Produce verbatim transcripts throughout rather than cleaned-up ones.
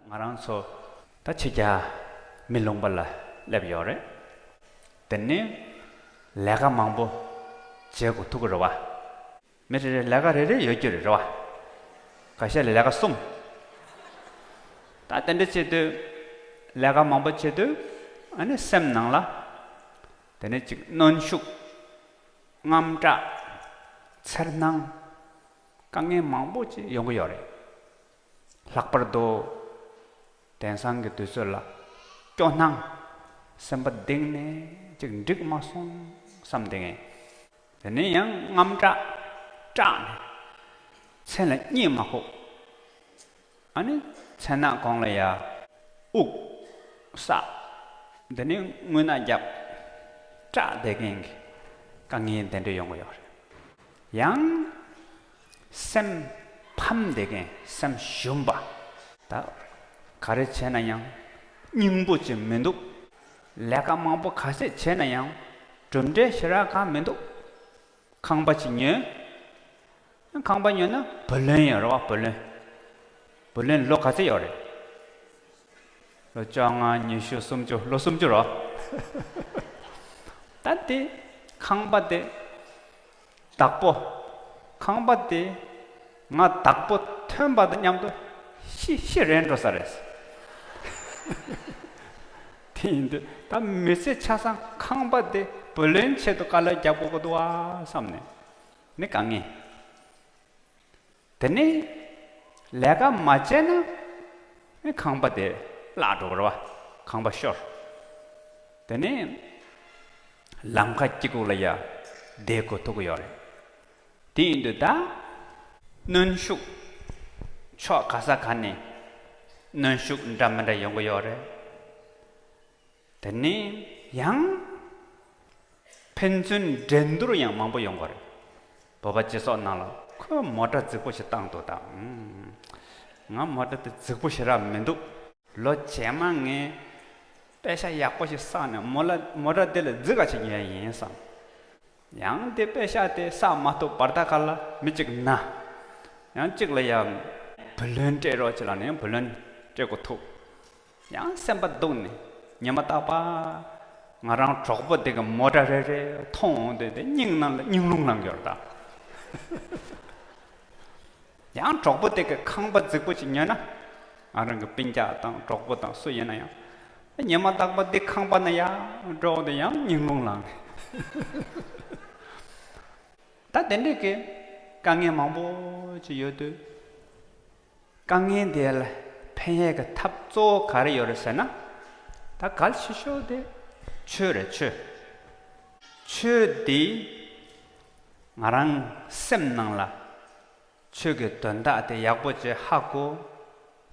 ང་རང་ཚོ་ད་ཕྱི་རྒྱལ་མི་ལུང་པ་ལ་སླེབས་ཡོད་རེད། དེ་ནས་ལས་ཀ་མང་པོ་བྱེད་དགོས་ཐུག་གི་རེད་བ། མི་རེ་རེ་ལས་ཀ་རེ་རེ་ཡོད་རྒྱུ་རེད་རེད་བ། ཁ་ཤས་ལ་ལས་ཀ་གསུམ། ད་དེ་འདྲ་བྱེད་དུས། ལས་ཀ་མང་པོ་བྱེད་དུས། ཨ་ནི་སེམས་ནང་ལ། དེ་ནས་ཅིག་གནོན་ཤུགས། དངངས་སྐྲག། འཚེར་སྣང་། དཀའ་ངལ་མང་པོ་ཅིག་ཡོང་གི་ཡོད་རེད། ལྷག་པར་དུ། དེང་སང་གི་དུས་ཚོད་ལ། སྐྱོ་སྣང་། སེམས་པ་གཏིང་ནས་ཅིག་འགྲིག་མ་སོང་བསམ་བསྡད་མཁན། དེ་ནས་ཡང་དངངས་སྐྲག་སྐྲག་ནས། མཚན་ལ་གཉིད་མ་ཁུག་ཨ་ནི་མཚན་ནག་གོང་ལ་ཡ། དབུགས། ས། དེ་ནས་རྔུལ་ནག་རྒྱབ། སྐྲག་བསྡད་མཁན་གྱི་དཀའ་ངལ་དེ་འདྲ་ཡོང་གི་ཡོད་རེད། ཡང་། སེམས་ཕམ་བསྡད་མཁན། སེམས་ཞུམ་པ། ད། ག་རེ་བྱས་ན་ཡང་། སྙིང་པོ་ཅིག་མི་འདུག་ལས་ཀ་མང་པོ་ག་ཚད་བྱས་ན་ཡང་། གྲུབ་འབྲས་ཞེ་དྲག་གང་མི་འདུག་ཁང་པ་ཅིག་ཉོས། ཁང་པ་ཉོས་ན་བུ་ལོན་ཡོད་རེད་བ། བུ་ལོན། བུ་ལོན་ལོ་ག་ཚད་ཡོད་རེད། ལོ་བཅོ་ལྔ། ཉི་ཤུ། སུམ་ཅུ། ལོ་སུམ་ཅུ་རེད་བ། ད་དེ་ཁང་པ་དེ་བདག་པོ། ཁང་པ་དེ་ང་བདག་པོ་ཐོན་པ་དང་མཉམ་དུ་ཤི་ཤི་རན་འགྲོ་ས་རེད། དེ་ཡིན་དུས་ད་མི་ཚེ་ཆ་ཚང་ཁང་པ་དེ་བུ་ལོན་ཆེད་དུ་དཀའ་ལས་རྒྱག་དགོས་ཀྱི་འདུག་བ་བསམ་ནས། ནི་དཀའ་ངལ། དེ་ནས་ལས་ཀ་མ་བྱས་ན་ནི་ཁང་པ་དེ་བརླག་འགྲོ་གི་རེད་བ། ཁང་པ་ཤོར། དེ་ནས་ལམ་ཁ་དཀྱིལ་ཁུག་ལ་ཡ་བསྡད་དགོས་ཐུག་གི་ཡོད་རེད། དེ་ཡིན་དུས་ད་གནོན་ཤུགས། ཕྱོགས་ག་ས་ག་ནས་གནོན་ཤུགས་འདྲ་མི་འདྲ་ཡོང་གི་ཡོད་རེད། དེ་ནས་ཡང་། ཕན་ཚུན་འགྲན་བསྡུར་ཡང་མང་པོ་ཡོང་གི་རེད། བོད་པ་སྤྱི་ཚོགས་ནང་ལ་ཁོས་མོ་ཊ་རྫིག་པོ་ཞིག་བཏང་འདུག་ད། ཨུམ། ང་མོ་ཊ་དེ་རྫིག་པོ་ཞེ་དྲག་མི་འདུག་ལོ་རྗེས་མ་ངས་པེ་ཤག་ཡག་པོ་ཞིག་བསགས་ནས་མོ་ལ་མོ་ཊ་དེ་ལས་རྫིག་ག་ཅིག་ཉོས་ཡིན་བསམ། ཡང་དེ་པེ་ཤག་དེ་བསགས་མ་ཐུབ་བར་ཐག་ཁ་ལ་མི་གཅིག་ན། ཡང་གཅིག་ལ་ཡང་བུ་ལོན་སྤྲད་རོགས་བྱེད་ལབ་ནས་བུ་ལོན་སྤྲད་དགོས་ཐུག་ཡང་སེམས་པ་སྡུག་ནས་ཉི་མ་རྟག་པར་ང་རང་གྲོགས་པོ་དེ་གི་མོ་ཊ་རེ་རེ་མཐོང་འོང་དུས་དེ་སྙིང་ནང་ལ་སྙིང་རླུང་ལངས་ཡོད་རེད་ད། ཡང་གྲོགས་པོ་དེ་གི་ཁང་པ་རྫིག་པོ་ཞིག་ཉོས་ན། ང་རང་གི་སྤུན་ཀྱག་དང་གྲོགས་པོ་དང་སུ་ཡིན་ན་ཡང་། ཉི་མ་རྟག་པར་དེ་ཁང་པ་ན་ཡར་འགྲོ་དེ་ཡང་སྙིང་རླུང་ལངས། ད་དེ་འདྲའི་གི་དཀའ་ངལ་མང་པོ་ཅིག་ཡོད་དུས། དཀའ་ངལ་དེ་ལ་ཕན་ཡས་ཀྱི་ཐབས་གཙོ་བོ་ག་རེ་ཡོད་རེད་ཟེར་ན། ད་གལ་ཆེ་ཤོས་དེ་ཆོས་རེད། ཆོས། ཆོས་དེ་ང་རང་སེམས་ནང་ལ་ཆོས་ཀྱི་དོན་དག་དེ་ཡག་པོ་ཅིག་ཧ་གོ།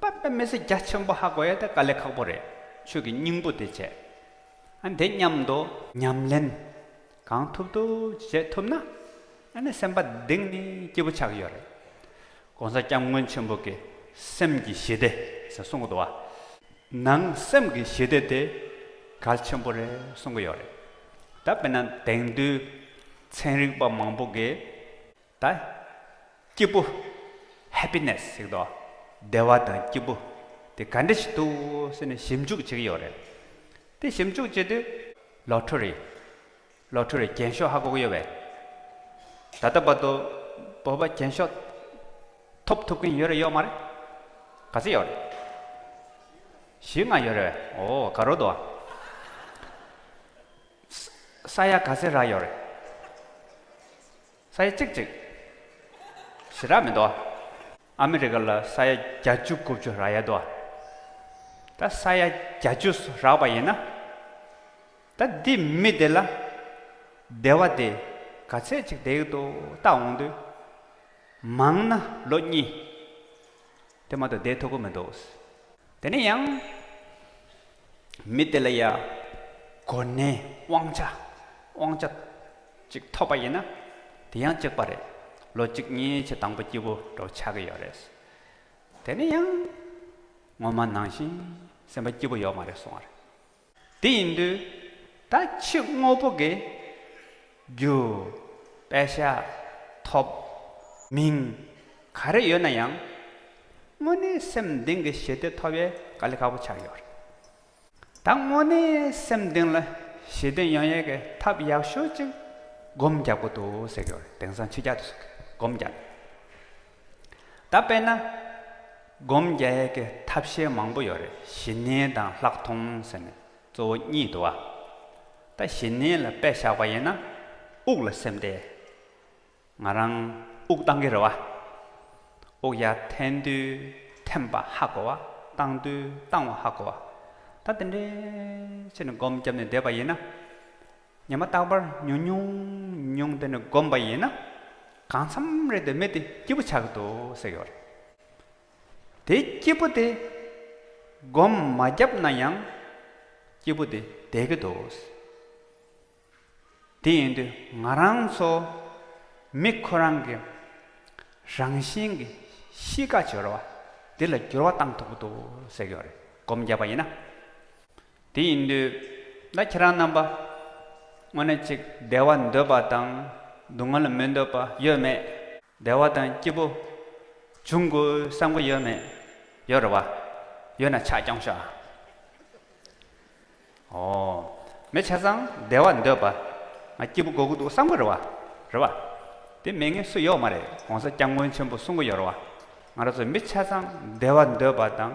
པ་པ་མི་ཚེ་རྒྱ་ཆེན་པོ་ཧ་གོ་ཡ་དེ་དཀའ་ལས་ཁག་པོ་རེད། ཆོས་ཀྱི་སྙིང་པོ་དེ་བྱས། ཨ་དེ་མཉམ་དུ་ཉམས་ལེན་གང་ཐུབ་ཐུབ་བྱེད་ཐུབ་ན། ཨ་ནི་སེམས་པ་གཏིང་ནས་སྐྱིད་པོ་ཆགས་ཀྱི་ཡོད་རེད། ༸གོང་ས་༸སྐྱབས་མགོན་ཆེན་པོ་གིས་སེམས་ཀྱི་ཞི་བདེ་ཟེར་གསུང་གི་འདུག་བ། ནང་སེམས་ཀྱི་ཞི་བདེ་དེ་གལ་ཆེན་པོ་རེད་གསུང་གི་ཡོད་རེད། ད་དཔེར་ན་དེང་དུས་ཚན་རིག་པ་མང་པོ་གིས་ད་སྐྱིད་པོ། ཧེ་པི་ནེ་སི་ཟེར་གི་འདུག་བ། བདེ་བ་དང་སྐྱིད་པོ་དེ་ག་འདྲ་ཞིག་འདུག་ཟེར་ནས་ཞིབ་འཇུག་བྱེད་ཀྱི་ཡོད་རེད། དེ་ཞིབ་འཇུག་བྱེད་དུས་ལོ་ཊ་རི། ལོ་ཊ་རི་རྒྱན་ཤོག་ཧ་གོ་གི་ཡོད་པས། ད་ལྟ་བར་དུ་བོད་པ་རྒྱན་ཤོག་ཐོབ་ཐུབ་མཁན་ཡོད་རེད་ཡོད་མ་རེད། ག་ཚད་ཡོད་རེད། བཞི་ལྔ་ཡོད་རེད་པས། ཨོ་དགའ་རབ་འདུག་ཨ། ས་ས་ཡ་ག་ཚད་རག་ཡོད་རེད། ས་ཡ་གཅིག་གཅིག་ཞེ་དྲག་མི་འདུག་ཨ། ཨ་མི་རི་ཀ་ལ་ས་ཡ་བརྒྱད་ཅུ་དགུ་བཅུ་རག་ཡ་འདུག་ཨ། ད་ས་ཡ་བརྒྱད་ཅུ་རག་པ་ཡིན་ན། ད་འདི་མི་དེ་ལ་བདེ་བ་དེ་ག་ཚད་ཅིག་བསྡད་ཀྱི་འདུག་བལྟ་འོང་དུས། མང་ན་ལོ་གཉིས་དེ་མ་གཏོགས་བསྡད་ཐུབ་ཀྱི་མི་འདུག་དེ་ནས་ཡང་མི་དེ་ལ་ཡ་གོ་གནས་དབང་ཆ་དབང་ཆ་ཅིག་ཐོབ་པ་ཡིན་ན་དེ་ཡང་གཅིག་པ་རེད། ལོ་གཅིག་གཉིས་ཆེད་དང་པོ་སྐྱིད་པོ་འདྲ་བོ་ཆགས་ཀྱི་ཡོད་རེད། དེ་ནས་ཡང་ངོ་མ་ནང་བཞིན་སེམས་པ་སྐྱིད་པོ་ཡོད་མ་རེད་གསུང་བ་རེད། དེ་ཡིན་དུས་ད་ཕྱི་དངོས་པོ་གི་རྒྱུ། པེ་ཤག་ཐོབ། མིང་ག་རེ་ཡོད་ན་ཡང་ དངོས་གནས་སེམས་གཏིང་གི་ཞི་བདེ་ཐོབ་ཡས་དཀའ་ལས་ཁག་པོ་ཆགས་ཡོད་རེད། ད་དངོས་གནས་སེམས་གཏིང་ལ་ཞི་བདེ་ཡོང་ཡས་ཀྱི་ཐབས་ཡག་ཤོས་ཅིག་སྒོམ་རྒྱག་དགོས་འདུག་ཟེར་གྱི་ཡོད་རེད། དེང་སང་ཕྱི་རྒྱལ་དུ་སོགས་ཀྱིས་སྒོམ་རྒྱག་ད་དཔེར་ན། སྒོམ་རྒྱག་ཡས་ཀྱི་ཐབས་ཤེས་མང་པོ་ཡོད་རེད། ཞི་གནས་དང་ལྷག་མཐོང་ཟེར་ནས་གཙོ་བོ་གཉིས་འདུག་བ། ད་ཞི་གནས་ལ་དཔེ་བཞག་པ་ཡིན་ན། དབུགས་ལ་སེམས་གཏད། ང་རང་དབུགས་བཏང་གི་རེད་བ། དབུགས་ཡར་འཐེན་དུས་འཐེན་པ་ཧ་གོ་བ། བཏང་དུས་བཏང་བ་ཧ་གོ་བ། ད་དེ་འདྲའི་བྱས་ནས་སྒོམ་བརྒྱབ་ནས་བསྡད་པ་ཡིན་ན། ཉི་མ་རྟག་པར་ཉུང་ཉུང་ཉུང་དེ་ནས་སྒོམ་པ་ཡིན་ན། གང་འཚམ་རེ་དེ་མི་དེ་སྐྱིད་པོ་ཆགས་ཀྱི་འདུག་ཟེར་གྱི་ཡོད་རེད། དེ་སྐྱིད་པོ་དེ་སྒོམ་མ་བརྒྱབ་ན་ཡང་སྐྱིད་པོ་དེ་བསྡད་ཀྱི་འདུག་དེ་ཡིན་དུས་ང་རང་ཚོ་མི་ཁོ་རང་གི་རང་བཞིན་གྱི་གཤིས་ཀ་སྦྱོར་བ་དེ་ལ་འགྱུར་བ་བཏང་ཐུབ་ཀྱི་འདུག་ཟེར་གྱི་ཡོད་རེད། སྒོམ་བརྒྱབ་པ་ཡིན་ན། དེ་ཡིན་དུས་ད་ཁྱེད་རང་རྣམ་པ་དངོས་གནས་ཅིག་བདེ་བ་འདོད་པ་དང་སྡུག་བསྔལ་མི་འདོད་པ་ཡོད་མེད། བདེ་བ་དང་སྐྱིད་པོ་འབྱུང་དགོས་བསམ་གི་ཡོད་མེད། ཡོད་རེད་བ། ཡོད་ན་ཕྱག་རྐྱོང་ཤོག་ཨ། ཨོ། མི་ཆ་ཚང་བདེ་བ་འདོད་པ། ང་སྐྱིད་པོ་དགོས་ཀྱི་འདུག་བསམ་གི་རེད་བ། རེད་བ། དེ་མེད་མཁན་སུ་ཡོད་མ་རེད། ༸གོང་ས་༸སྐྱབས་མགོན་ཆེན་པོས་གསུང་གི་ཡོད་རེད་བ། ང་རང་ཚོ་མི་ཆ་ཚང་བདེ་བ་འདོད་པ་དང་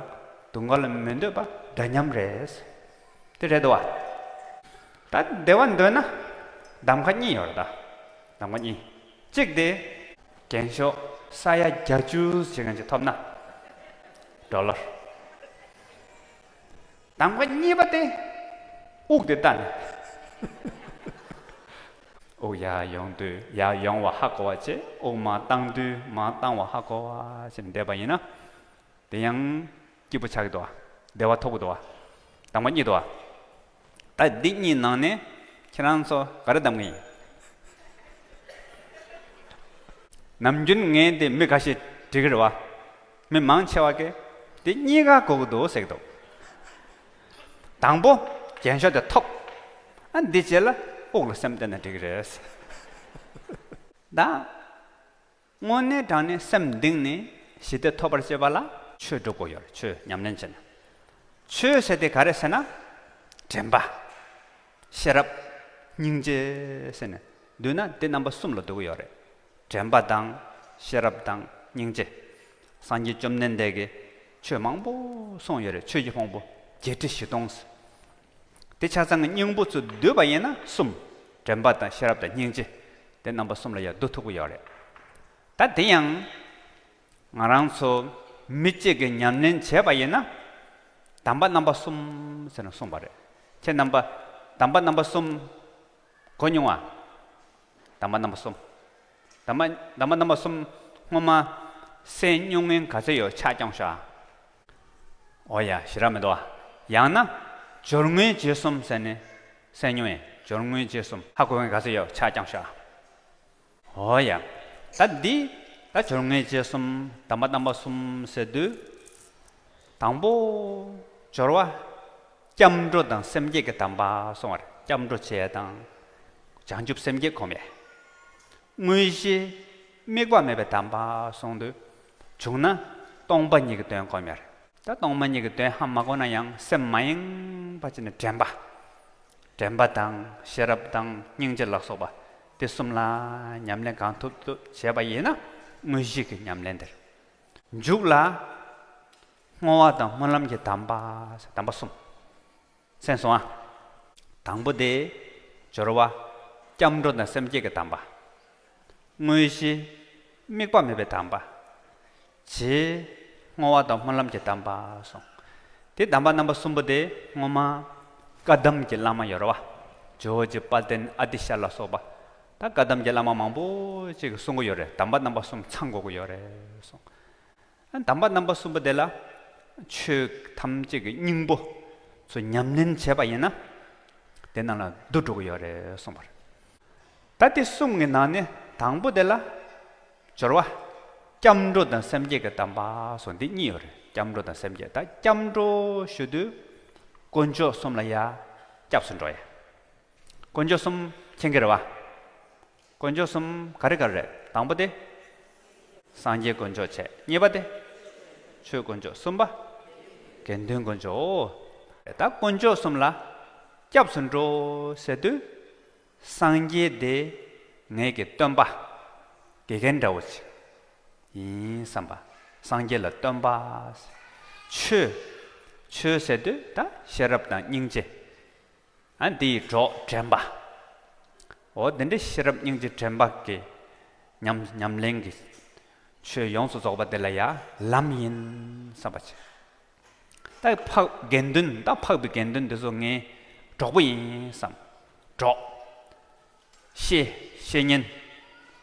སྡུག་བསྔལ་མི་འདོད་པ་འདྲ་མཉམ་རེད། དེ་རེད་འདུག་བ། ད་བདེ་བ་འདོད་ན་གདམ་ག་གཉིས་ཡོད་རེད་ད། གདམ་ག་གཉིས། གཅིག་དེ། རྒྱན་ཤོག་ས་ཡ་བརྒྱད་ཅུ་ཞིག་གང་ཅིག་ཐོབ་ན། ཌོ་ལར། གདམ་ག་གཉིས་པ་དེ། དབུགས་དེ་བལྟ་ནས། དབུགས་ཡར་ཡོང་དུས་ཡར་ཡོང་བ་ཧ་གོ་བ་བྱས། དབུགས་མར་བཏང་དུས་མར་བཏང་བ་ཧ་གོ་བ་བྱས་ནས་བསྡད་པ་ཡིན་ན། དེ་ཡང་སྐྱིད་པོ་ཆགས་ཀྱི་འདུག་བ། བདེ་བ་ཐོབ་ཀྱི་འདུག་བ། གདམ་ག་གཉིས་འདུག་བ། ད་འདི་གཉིས་ནང་ནས་ཁྱེད་རང་ཚོ་ག་རེ་གདམ་ག་ཡིན། ནམ་རྒྱུན་ངས་འདི་མི་འགའ་ཞིག་འདྲི་གི་རེད་བ། མི་མང་ཆེ་བ་གིས་འདི་གཉིས་ཀ་དགོས་ཀྱི་འདུག་ཟེར་གྱི་འདུག་དང་པོ་རྒྱན་ཤོག་དེ་ཐོབ། ཨ་འདི་རྗེས་ལ་དབུགས་ལ་སེམས་གཏད་ན་འགྲིག་གི་རེད། ད། དངོས་གནས་དྲང་གནས་སེམས་གཏིང་ནས་ཞི་བདེ་ཐོབ་པར་བྱེད་པ་ལ་ཆོས་སྒྲུབ་དགོས་ཡོད་རེད། ཆོས་ཉམས་ལེན་བྱེད་ན། ཆོས་ཟེར་དེ་ག་རེ་ཟེར་ན། དྲན་པ། ཤེས་རབ། སྙིང་རྗེ་ཟེར་ནས་བསྡུས་ན་དེ་རྣམ་པ་གསུམ་ལ་འདུ་གི་ཡོད་རེད། དྲན་པ་དང་ཤེས་རབ་དང་སྙིང་རྗེ། སངས་རྒྱས་བཅོམ་ལྡན་འདས་ཀྱིས་ཆོས་མང་པོ་གསུངས་ཡོད་རེད། ཆོས་ཀྱི་ཕུང་པོ་བརྒྱད་ཁྲི་བཞི་སྟོང་ཟེར། དེ་ཆ་ཚང་གི་སྙིང་པོ་ཚོ་བསྡུས་པ་ཡིན་ན་གསུམ། དྲན་པ་དང་ཤེས་རབ་དང་སྙིང་རྗེ། དེ་རྣམ་པ་གསུམ་ལ་ཡང་བསྡུ་ཐུབ་ཀྱི་ཡོད་རེད། ད་དེ་ཡང་ང་རང་ཚོ་མི་གཅིག་གིས་ཉམས་ལེན་བྱས་པ་ཡིན་ན། གདམས་པ་རྣམ་པ་གསུམ་ཟེར་ནས་གསུངས་པ་རེད། ཁྱེད་རྣམ་པ་གདམས་པ་རྣམ་པ་གསུམ་གོ་མྱོང་ང་། གདམས་པ་རྣམ་པ་གསུམ། གདམས་པ་གདམས་པ་རྣམ་པ་གསུམ་སྔོན་མ་གསན་མྱོང་མཁན་ག་ཚོད་ཡོད་ཕྱག་རྐྱོང་ཤོག་ཨ། ཨོ་ཡ། ཞེ་དྲག་མི་འདུག་ཨ། ཡང་ན་སྦྱོར་དངོས་རྗེས་གསུམ་ཟེར་ནས་གསན་མྱོང་ཡིན། སྦྱོར་དངོས་རྗེས་གསུམ་ཧ་གོ་མཁན་ག་ཚོད་ཡོད་ཕྱག་རྐྱོང་ཤོག་ཨ། ཨོ་ཡ། ད་འདི་ད་སྦྱོར་དངོས་རྗེས་གསུམ་གདམས་པ་རྣམ་པ་གསུམ་ཟེར་དུས། དང་པོ་སྦྱོར་བ་སྐྱབས་འགྲོ་དང་སེམས་བསྐྱེད་ཀྱི་གདམས་པ་གསུངས་པ་རེད། སྐྱབས་འགྲོ་བྱེད་དང་། བྱང་ཆུབ་སེམས་བསྐྱེད་སྒོམ་ཡས། དངོས་གཞི་དམིགས་པ་མེད་པའི་གདམས་པ་གསུངས་དུས། བྱུང་ན་སྟོང་པ་ཉིད་ཀྱི་དོན་སྒོམ་ཡས་རེད། ད་སྟོང་པ་ཉིད་ཀྱི་དོན་ཧ་མ་གོ་ན་ཡང་སེམས་མ་ཡེངས་པ་བྱས་ནས་དྲན་པ། དྲན་པ་དང་ཤེས་རབ་དང་སྙིང་རྗེ་ལ་སོགས་པ་དེ་གསུམ་ལ་ཉམས་ལེན་གང་ཐུབ་ཐུབ་བྱས་པ་ཡིན་ན་དངོས་གཞི་གི་ཉམས་ལེན་དེ་རེད། མཇུག་ལ་བསྔོ་བ་དང་སྨོན་ལམ་གྱི་གདམས་པ། གདམས་པ་གསུམ། གསན་སོང་ཨ། དང་པོ་དེ་སྦྱོར་བ་སྐྱབས་འགྲོ་དང་སེམས་བསྐྱེད་ཀྱི་གདམས་པ། དངོས་གཞི་དམིགས་པ་མེད་པའི་གདམས་པ། རྗེས་བསྔོ་བ་དང་སྨོན་ལམ་གྱི་གདམས་པ་གསུངས། དེ་གདམས་པ་རྣམ་པ་གསུམ་པོ་དེ་སྔོན་མ་བཀའ་གདམས་ཀྱི་བླ་མ་ཡོད་རེད་བ། ཇོ་བོ་རྗེ་དཔལ་ལྡན་ཨ་ཏི་ཤ་ལ་སོགས་པ། ད་བཀའ་གདམས་ཀྱི་བླ་མ་མང་པོ་ཅིག་གིས་གསུང་གི་ཡོད་རེད། གདམས་པ་རྣམ་པ་གསུམ་ཚང་དགོས་ཀྱི་ཡོད་རེད་གསུངས། གདམས་པ་རྣམ་པ་གསུམ་པོ་དེ་ལ་ཆོས་ཐམས་ཅད་ཀྱི་སྙིང་པོ་ཚོ་ཉམས་ལེན་བྱས་པ་ཡིན་ན། དེ་རྣམས་ལ་འདུ་འགྲོ་གི་ཡོད་རེད་གསུངས་པ་རེད། ད་དེ་གསུམ་གྱི་ནང་ནས་དང་པོ་དེ་ལ་སྦྱོར་བ་སྐྱབས་འགྲོ་དང་སེམས་བསྐྱེད་ཀྱི་གདམས་པ་སོགས་འདི་གཉིས་ཡོད་རེད། སྐྱབས་འགྲོ་དང་སེམས་བསྐྱེད། ད་སྐྱབས་འགྲོ་ཞུ་དུས་དཀོན་མཆོག་གསུམ་ལ་ཡ་སྐྱབས་སུ་འགྲོ་ཡ། དཀོན་མཆོག་གསུམ་མཁྱེན་གྱི་རེད་བ། དཀོན་མཆོག་གསུམ་ག་རེ་ག་རེ་རེད། དང་པོ་དེ་སངས་རྒྱས་དཀོན་མཆོག་བྱས། གཉིས་པ་དེ་ ཆོས་དཀོན་མཆོག་གསུམ་པ། དགེ་འདུན་དཀོན་མཆོག་ད་དཀོན་མཆོག་གསུམ་ལ་སྐྱབས་སུ་འགྲོ་ཟེར་དུས། སངས་རྒྱས་དེ་ངེད་ཀྱི་སྟོན་པ། དགེ་རྒན་འདྲ་བོ་ཅིག་ཡིན་བསམ་པ། སངས་རྒྱས་ལ་སྟོན་པ། ཆོས། ཆོས་ཟེར་དུས་ད་ཤེས་རབ་དང་སྙིང་རྗེ། ཨ་འདི་ཡི་གྲོགས་དྲན་པ། འོ་འདི་འདྲའི་ཤེས་རབ་སྙིང་རྗེ་དྲན་པ་གི་ཉམས་ཉམས་ལེན་གྱི་ཆོས་ཡོངས་སུ་རྫོགས་པ་དེ་ལ་ཡང་ལམ་ཡིན་བསམ་པ་བྱེད། ད་འཕགས་དགེ་འདུན་ད་འཕགས་པའི་དགེ་འདུན་འདི་ཚོ་ངའི་གྲོགས་པོ་ཡིན་བསམ། གྲོགས། བཤེས་བཤེས་གཉེན།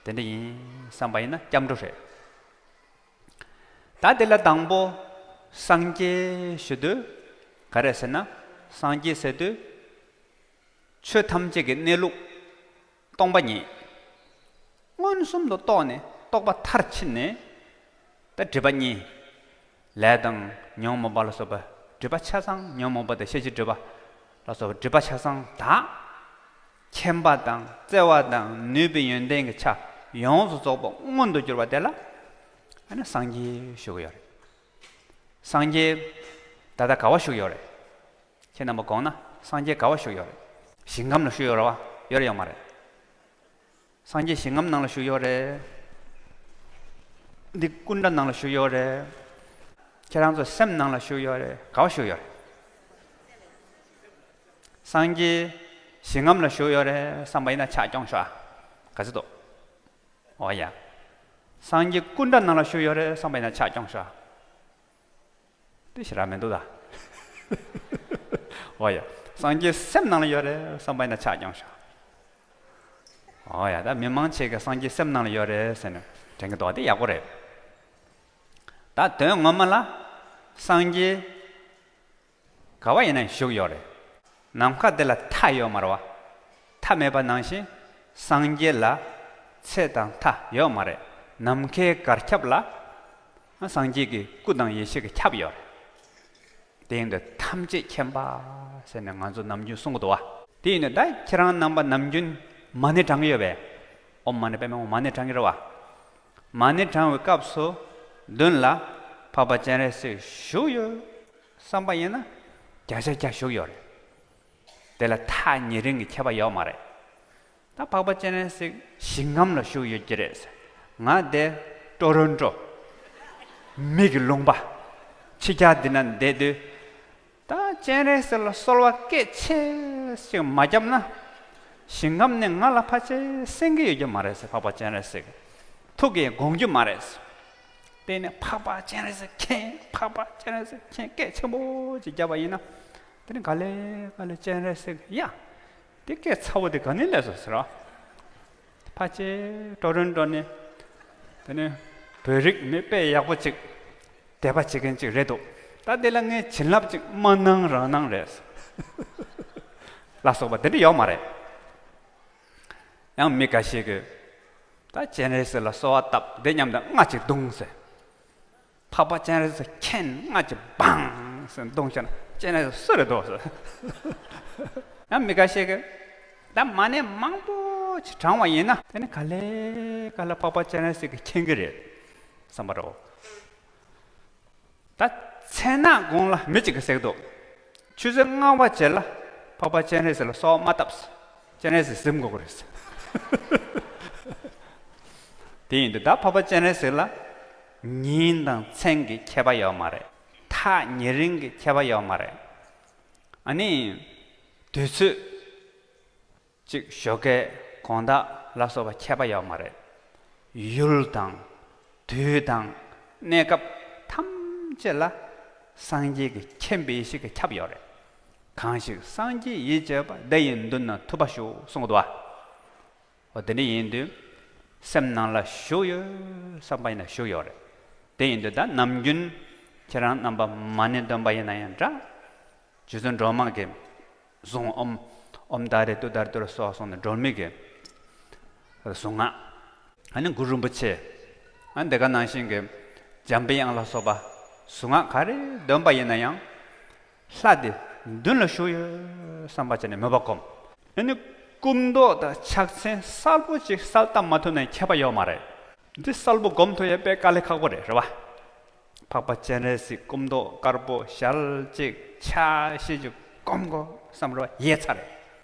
དེ་འདྲ་ཡིན་བསམ་པ་ཡིན་ན་སྐྱབས་འགྲོ་རེད། ད་དེ་ལ་དང་པོ་སངས་རྒྱས་ཞུ་དུས་ག་རེ་ཟེར་ན། སངས་རྒྱས་ཟེར་དུས་ཆོས་ཐམས་ཅད་ཀྱི་གནས་ལུགས་སྟོང་པ་ཉིད། མངོན་སུམ་དུ་རྟོགས་ནས་རྟོགས་པ་མཐར་ཕྱིན་ནས། ད་སྒྲིབ་པ་གཉིས། ལས་དང་ཉོན་མོངས་པ་ལ་སོགས་པ་སྒྲིབ་པ་ཆ་ཚང་། ཉོན་མོངས་པ་དང་ཤེས་བྱའི་སྒྲིབ་པ་ལ་སོགས་པ་སྒྲིབ་པ་ཆ་ཚང་དག་མཁྱེན་པ་དང་བརྩེ་བ་དང་ནུས་པའི་ཡོན་ཏན་གྱི་ཆ་ཡོངས་སུ་རྫོགས་པ་མངོན་དུ་གྱུར་པ་དེ་ལ་ཨ་ནི་སངས་རྒྱས་ཞུ་གི་ཡོད་རེད། སངས་རྒྱས་ད་ལྟ་ག་བ་བཞུགས་ཡོད་རེད། ཁྱེད་རྣམ་པ་དགོངས་ན་སངས་རྒྱས་ག་བ་བཞུགས་ཡོད་རེད། ཞིང་ཁམས་ལ་བཞུགས་ཡོད་རེད་བ། ཡོད་རེད་ཡོད་མ་རེད། སངས་རྒྱས་ཞིང་ཁམས་ནང་ལ་བཞུགས་ཡོད་རེད། འདི་ཀུན་དགའ་ནང་ལ་བཞུགས་ཡོད་རེད། ཁྱེད་རང་ཚོ་སེམས་ནང་ལ་བཞུགས་ཡོད་རེད། ག་བ་བཞུགས་ཡོད་རེད། སངས་རྒྱས་ཞིང་ཁམས་ལ་བཞུགས་ཡོད་རེད་བསམ་པ་ཡིན་ན་ཕྱག་རྐྱོང་ཤོག་ཨ། ག་ཚོད་འདུག་འོ་ཡ། སངས་རྒྱས་ཀུན་དགའ་ནང་ལ་བཞུགས་ཡོད་རེད་བསམ་པ་ཡིན་ན་ཕྱག་རྐྱོང་ཤོག་ཨ། དེ་ཞེ་དྲག་མི་འདུག་ད། འོ་ཡ། སངས་རྒྱས་སེམས་ནང་ལ་ཡོད་རེད་བསམ་པ་ཡིན་ན་ཕྱག་རྐྱོང་ཤོག་འོ་ཡ། ད་མི་མང་ཆེ་གེ་སངས་རྒྱས་སེམས་ནང་ལ་ཡོད་རེད་ཟེར་ནས་དྲན་གི་འདུག་དེ་ཡག་པོ་རེད། ད་དོན་ངོ་མ་ལ་སངས་རྒྱས་ག་བ་ཡིན་ན་བཞུགས་ཡོད་རེད། ནམ་མཁའ་དེ་ལ་མཐའ་ཡོད་མ་རེད་བ། མཐའ་མེད་པ་ནང་བཞིན་སངས་རྒྱས་ལ་ཚད་དང་མཐའ་ཡོད་མ་རེད། ནམ་མཁའི་གར་ཁྱབ་ལ་སངས་རྒྱས་ཀྱི་སྐུ་དང་ཡེ་ཤེས་ཀྱིས་ཁྱབ་ཡོད་རེད། དེ་ཡིན་དུས་ཐམས་ཅད་མཁྱེན་པ་ཟེར་ནས་ང་ཚོ་ནམ་རྒྱུན་གསུང་གི་འདུག་བ། དེ་ཡིན་དུས་ད་ཁྱེད་རང་རྣམ་པ་ནམ་རྒྱུན་མ་ཎི་བགྲང་གི་ཡོད་པས། ཨོཾ་མ་ཎི་པདྨེ་ཧཱུྃ། མ་ཎི་བགྲང་གི་རེད་བ། མ་ཎི་བགྲང་བའི་སྐབས་སུ་མདུན་ལ་འཕགས་པ་སྤྱན་རས་གཟིགས་བཞུགས་ཡོད་བསམ་པ་ཡིན་ན་བརྒྱ་ཆ་བརྒྱ་བཞུགས་ཡོད་རེད། དེ་ལ་མཐའ་ཉེ་རིང་གི་ཁྱད་པར་ཡོད་མ་རེད། ད་འཕགས་པ་སྤྱན་རས་གཟིགས་ཞིང་ཁམས་ལ་བཞུགས་ཡོད་ཀྱི་རེད། ང་དེ་ཀྲོ་རོན་ཀྲོ། མི་གི་ལུང་པ། ཕྱི་རྒྱལ་འདི་ན་བསྡད་དུས། ད་སྤྱན་རས་གཟིགས་ལ་གསོལ་བ་སྐད་ཆེ་ཞིག་མ་བརྒྱབ་ན། ཞིང་ཁམས་ནས་ང་ལ་ཕལ་ཆེར་གསན་གྱི་ཡོད་ཀྱི་མ་རེད་ཟེར། འཕགས་པ་སྤྱན་རས་གཟིགས་ཐུགས་ཀྱིས་དགོངས་ཀྱི་མ་རེད་ཟེར། དེ་ནས་འཕགས་པ་སྤྱན་རས་གཟིགས་མཁྱེན། འཕགས་པ་སྤྱན་རས་གཟིགས་མཁྱེན། སྐད་ཆེན་པོ་ཅིག་བརྒྱབ་པ་ཡིན་ན། དེ་ནས་ག་ལེ་ག་ལེ་སྤྱན་རས་གཟིགས་ཡ། དེ་སྐད་ཚ་བོ་དེ་ག་ནས་སླེབས་སོང་ཟེར་བ། ཕལ་ཆེར་ཀྲོ་རོན་ཀྲོ་ནས། དེ་ནས་བོད་རིགས་མི་དཔེ་ཡག་པོ་ཅིག་དད་པ་བྱེད་མཁན་ཅིག་རེད་འདུག་ད་དེ་ལ་ངས་བྱིན་རླབས་ཅིག་མ་གནང་རང་གནང་རེད། ལ་སོགས་པ་དེ་འདྲ་ཡོད་མ་རེད། ཡང་མི་འགའ་ཞིག་གིས་ད་སྤྱན་རས་གཟིགས་ལ་གསོལ་བ་བཏབ་དེ་མཉམ་དུ་རྔ་ཅིག་བརྡུངས་ཟེར། འཕགས་པ་སྤྱན་རས་གཟིགས་མཁྱེན། རྔ་ཅིག་བང་ཟེར་བརྡུངས་བྱས་ན་སྤྱན་རས་གཟིགས་སུ་རེད་འདུག་ཟེར། ཡང་མི་འགའ་ཞིག་གིས་ད་མ་ཎི་མང་པོ་ཅིག་བགྲངས་པ་ཡིན་ན་དེ་ནི་ག་ལེ་ག་ལེ་འཕགས་པ་སྤྱན་རས་གཟིགས་ཀྱིས་མཁྱེན་གྱི་རེད་བསམ་པ་རེད། ད་མཚན་ནག་གུང་ལ་མི་གཅིག་གིས་ཟེར་གྱི་འདུག་ཆུ་ཚོད་ལྔ་པ་རྗེས་ལ་འཕགས་པ་སྤྱན་རས་གཟིགས་ལ་གསོལ་བ་མ་བཏབ་ཟེར། སྤྱན་རས་གཟིགས་གཟིམ་དགོས་ཀྱི་རེད་ཟེར། དེ་ཡིན་དུས་ད་འཕགས་པ་སྤྱན་རས་གཟིགས་ལ་ཉིན་དང་མཚན་གྱི་ཁྱད་པར་ཡོད་མ་རེད། མཐའ་ཉེ་རིང་གི་ཁྱད་པར་ཡོད་མ་རེད། ཨ་ནི་དུས་ཚོད། གཅིག་ཞོགས་ཀས་དགོང་དག་ལ་སོགས་པ་ཁྱད་པར་ཡོད་མ་རེད། ཡུལ་དང་། དུས་དང་། གནས་སྐབས་ཐམས་ཅད་ལ་སངས་རྒྱས་ཀྱི་མཁྱེན་པའི་ཡེ་ཤེས་ཀྱིས་ཁྱབ་ཡོད་རེད། གང་ཞིག་སངས་རྒྱས་ཡིད་བྱེད་པ། དེ་ཡི་མདུན་ན་ཐུབ་པ་ཞུགས་གསུངས་འདུག་བ། འོ་དེ་འདྲ་ཡིན་དུས། སེམས་ནང་ལ་བཞུགས་ཡོད་བསམ་པ་ཡིན་ན་བཞུགས་ཡོད་རེད། དེ་ཡིན་དུས་ད་ནམ་རྒྱུན་ཁྱེད་རང་རྣམ་པ་མ་ཎི་འདོན་པ་ཡིན་ན་ཡང་འདྲ། རྗེ་བཙུན་སྒྲོལ་མ་གི་གཟུངས། ཨོཾ་ཨོཾ་ཏཱ་རེ་ཏུཏྟཱ་རེ་ཏུ་རེ་སྭཱ་ཧཱ་གསུངས་ནས་སྒྲོལ་མའི་གི་གཟུངས་སྔགས། ཨ་ནི་གུ་རུ་རིན་པོ་ཆེ། ཨ་ནི་དེ་ག་ནང་བཞིན་གྱི་འཇམ་པའི་དབྱངས་ལ་སོགས་པ་གཟུངས་སྔགས་ག་རེ་འདོན་པ་ཡིན་ན་ཡང་། ལྷ་དེ་མདུན་ལ་བཞུགས་ཡོད་བསམ་པ་བྱས་ནས་མོས་པ་སྒོམ། ཨ་ནི་སྐུ་མདོག་དང་ཕྱག་མཚན་གསལ་པོ་ཅིག་གསལ་བཏབ་མ་ཐུབ་ན་ཡང་ཁྱད་པར་ཡོད་མ་རེད། འདི་གསལ་པོ་སྒོམ་ཐུབ་ཡ་དཔེ་དཀའ་ལས་ཁག་པོ་རེད། རེད་བ། འཕགས་པ་སྤྱན་རས་གཟིགས་སྐུ་མདོག་དཀར་པོ་ཞལ་གཅིག་ཕྱག་བཞི་ཅིག་སྒོམ་དགོས་བསམ་རེད་བ། ཡལ་ཚར་རེད།